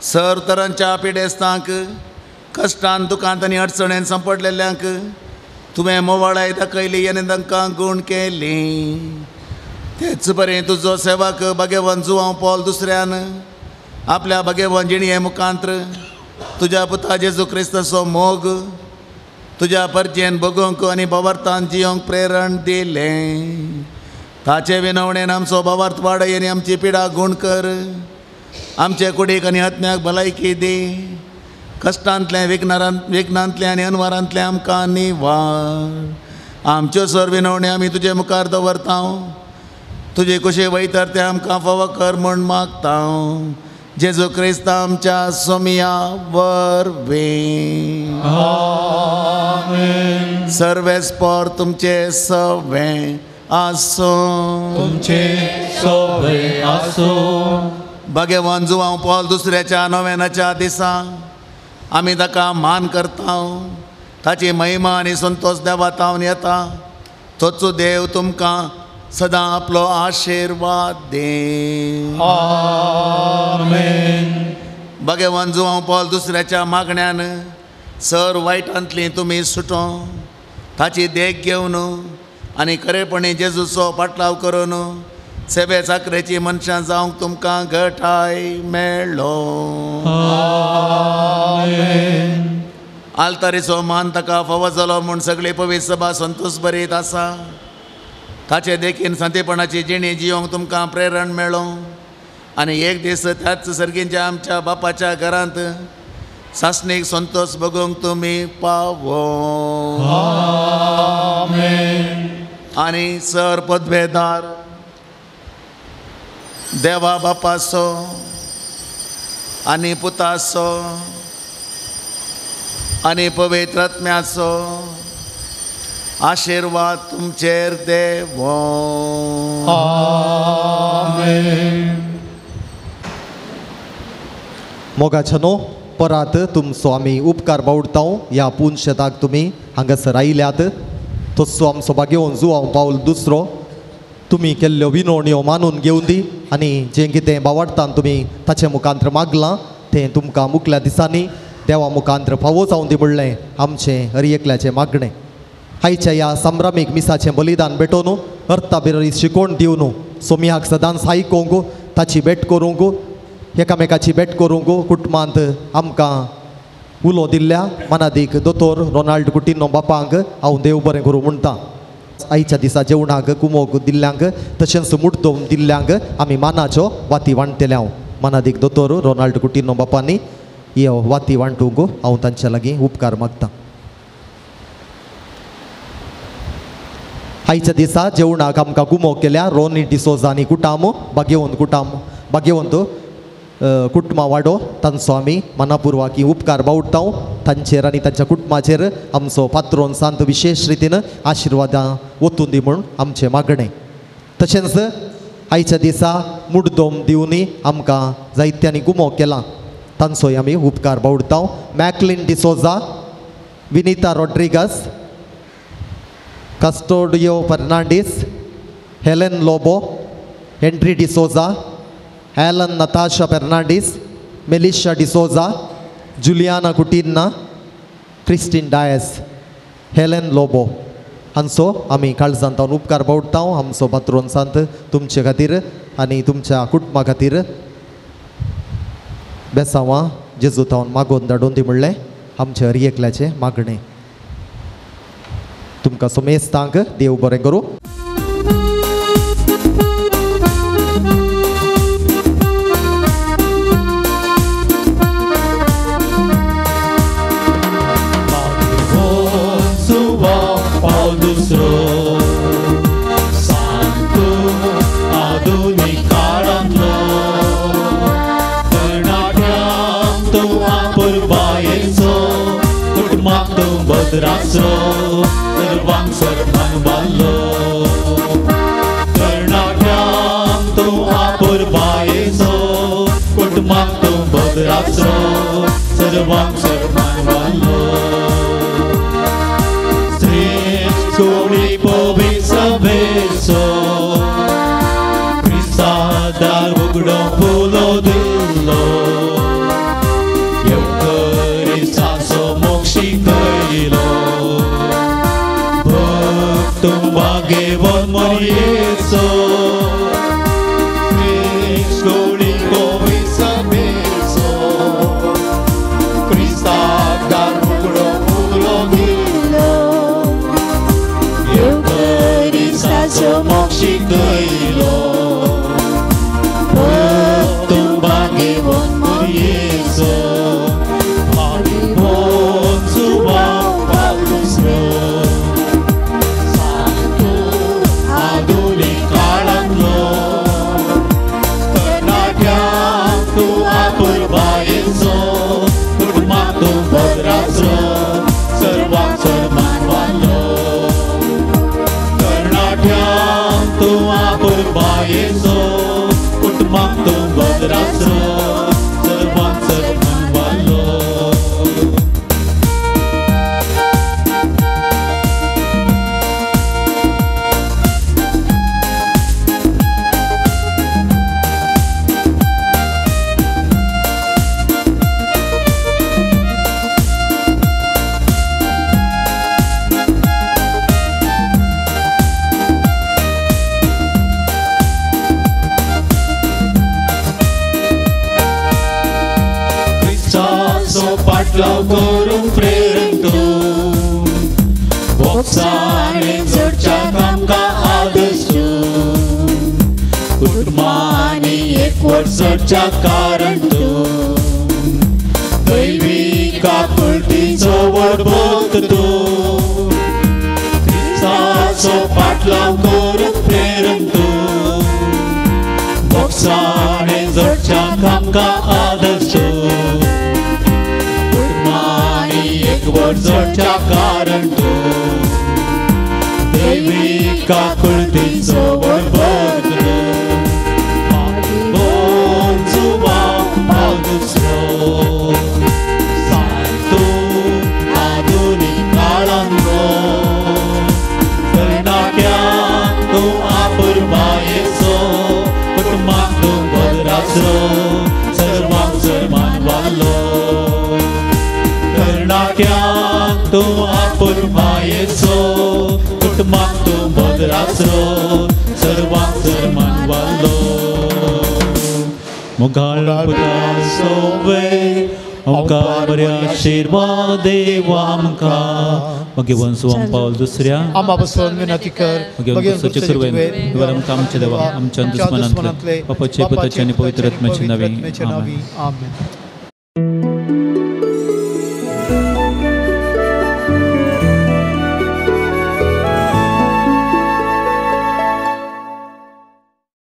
[SPEAKER 3] सर तरांच्या पिडेस्तांक, कश्टान दुखांत आनी अडचणेन सांपडलेल्यांक तुवें मोवाळाय दाखयली आनी तांकां गूण केली. तेच बरें तुजो सेवक भाग्यवान जुवांव पॉल दुसऱ्यान आपल्या भाग्यवान जिणये मुखांत्र तुज्या पुता जेजू क्रिस्ताचो मोग तुज्या परजेन भोगोवंक आनी भावार्थान जियोंक प्रेरण दिलें. ताचे विनवणेन आमचो भावार्थ वाडय आनी आमची पिडा गूण कर. आमचे कुडीक आनी आत्म्याक भलायकी दी. कश्टांतलें विघ्नांतलें आनी अनवारांतलें आमकां निवार. आमच्यो सर विनवणी आमी तुजे मुखार दवरता. तुजे कुशे वयतर तें आमकां फावो कर म्हूण मागता. जेजू क्रिस्त आमच्या सोमिया वरवीं.
[SPEAKER 6] आमेन.
[SPEAKER 3] सर्वेस्पर तुमचे सवें आसूं,
[SPEAKER 6] तुमचे सवें आसूं.
[SPEAKER 3] भाग्यवान जुवांव पॉल दुसऱ्याच्या नोवेनाच्या दिसा आमी ताका मान करता. ताची महिमा आनी संतोश देवातावन येता. तोच देव तुमकां सदां आपलो आशिर्वाद दे.
[SPEAKER 6] आमेन.
[SPEAKER 3] भाग्यवान जुवांव पॉल दुसऱ्याच्या मागण्यान सर वायटांतली तुमी सुटो. ताची देख घेवन आनी खरेपणी जेजूचो पाटलाव करून सेवे चाकरेची मनशां जावंक तुमकां घटाय मेळ्ळो. आल्तारीचो मान ताका फावो जालो म्हूण सगळी पवित्र सभा संतोश भरीत आसा. ताचे देखीन सांतेपणाची जिणी जियोंक तुमकां प्रेरण मेळ्ळो आनी एक दीस त्याच सर्गींच्या आमच्या बापाच्या घरांत सासणीक संतोष भोगूंक तुमी पावो. आनी सर पदवेदार देवा बापाचो आनी पुताचो आनी पवित्र आत्म्याचो आशिर्वाद तुमचेर देवो.
[SPEAKER 2] मोगाच्या न्हू परात तुमचो आमी उपकार बावडता. ह्या पुनशेताक तुमी हांगासर आयल्यात तसो आमचो भागेवन जुवांव पावल दुसरो तुमी केल्ल्यो विनवण्यो मानून घेवन दी आनी जें कितें बावडटान तुमी ताचे मुखांत्र मागलां तें तुमकां मुखल्या दिसांनी देवा मुखांत्र फावो जावन दी म्हणलें आमचें हर एकल्याचें मागणें. आयच्या ह्या संभ्रमीक मिसाचें बलिदान भेटोवन अर्था बिररी शिकोवन दिवन सोमियाक सदांच आयकोंक ताची भेट करूंक एकामेकाची भेट करूंक कुटुंबांत आमकां उलो दिल्ल्या मनादीक दोतोर रोनाल्ड कुटिन्हो बापांक हांव देव बरें करूं म्हणटा. आयच्या दिसा जेवणाक कुमोक दिल्ल्यांक तशेंच मुठदोम दिल्ल्यांक आमी मानाच्यो वाती वांट्टले. हांव मनादीक दोतोर रोनाल्ड कुटिन्हो बापांनी ह्यो वाती वांटूंक हांव तांच्या लागीं उपकार मागता. आयच्या दिसा जेवणाक आमकां कुमोक केल्या रोनी डिसोजा आनी कुटाम बागेवंत कुटाम बागेवंत कुटुंबा वाडो तांचो आमी मनापुर्वाकी उपकार बावडटा. तांचेर आनी तांच्या कुटुंबाचेर आमचो पात्रोन सांत विशेश रितीन आशिर्वादां ओतून दी म्हूण आमचें मागणें. तशेंच आयच्या दिसा मुडदोम दिवनी आमकां जायत्यांनी गुमो केला तांचोय आमी उपकार बावडटा. Macklin D'Souza, Vinita Rodrigues, Custodio Fernandes, Helen Lobo, Henry D'Souza, Alan Natasha Fernandes, Melisha D'Souza, Juliana Coutinho, Christine Dias, Helen Lobo हांचो आमी काळजांत उपकार बावडटा. आमचो पात्रोन सांत तुमचे खातीर आनी तुमच्या कुटुंबा खातीर बेसांवां जेजू थावन मागोवन धाडून दी म्हणलें आमचें हर एकल्याचें मागणें. तुमकां समेस्तांक देव बरें करूं.
[SPEAKER 6] भद्राचो सर्वांक सर्वांक बांदलो कर्णाट्यांक तूं आपुरबायेचो कुटुंबाक तूं भद्राचो सर्वांक सर्वांक बांदलो श्रेश्ठ कोणी पवी सभेचो क्रिस्ता दार उगडो फुलो दिल्लो येवकरिसाचो मोक्षी कैलो भक्त बागेवन मरयेचो कोणी कोवी सभेचो क्रिस्ताक दार उगडो फुलो दिल्लो येवकरिसाचो मोक्षी कैलो भक्त बागेवन मरयेचो फाटलाव करूंक प्रेरण तूं बोक्सांनी जोडच्याक आमकां आदर्श तूं कुटुंबांनी एकवट जोडच्याक कारण तूं दैवी काकुळटीचो व्हड भक्त तूं क्रिस्ताचो फाटलाव करूंक प्रेरण तूं बोक्सांनी जोडच्याक आमकां आदर्श तूं कुटुंबांनी एकवट जोडच्याक कारण तूं दैवी काकुळटीचो व्हड भक्त तूं बोन जुवांव पावल दुसरो सांग आधुनीक काळांतलो तरणाट्यांक तूं आपुरबायेचो कुटुंबाक तूं बदराचो सर्वांक सन्मान वाडलो तरणाट्यांक तूं आपुरबायेचो कुटुंबाक तूं बदराचो सर्वांक सन्मान वाडलो मुखार पुता सोवे आमकां बरे आशिर्वाद देव आमकां भगवान सुवाम पावल दुसऱ्या
[SPEAKER 7] आमा पासून विनंती कर
[SPEAKER 1] भगवान क्रिस्ताचे सुरवेन देवा आमकां आमच्या देवा आमच्या दुस्मनांतले बापाचे पुताचे आनी पवित्र आत्म्याचे नांवी आमेन.
[SPEAKER 7] आमेन.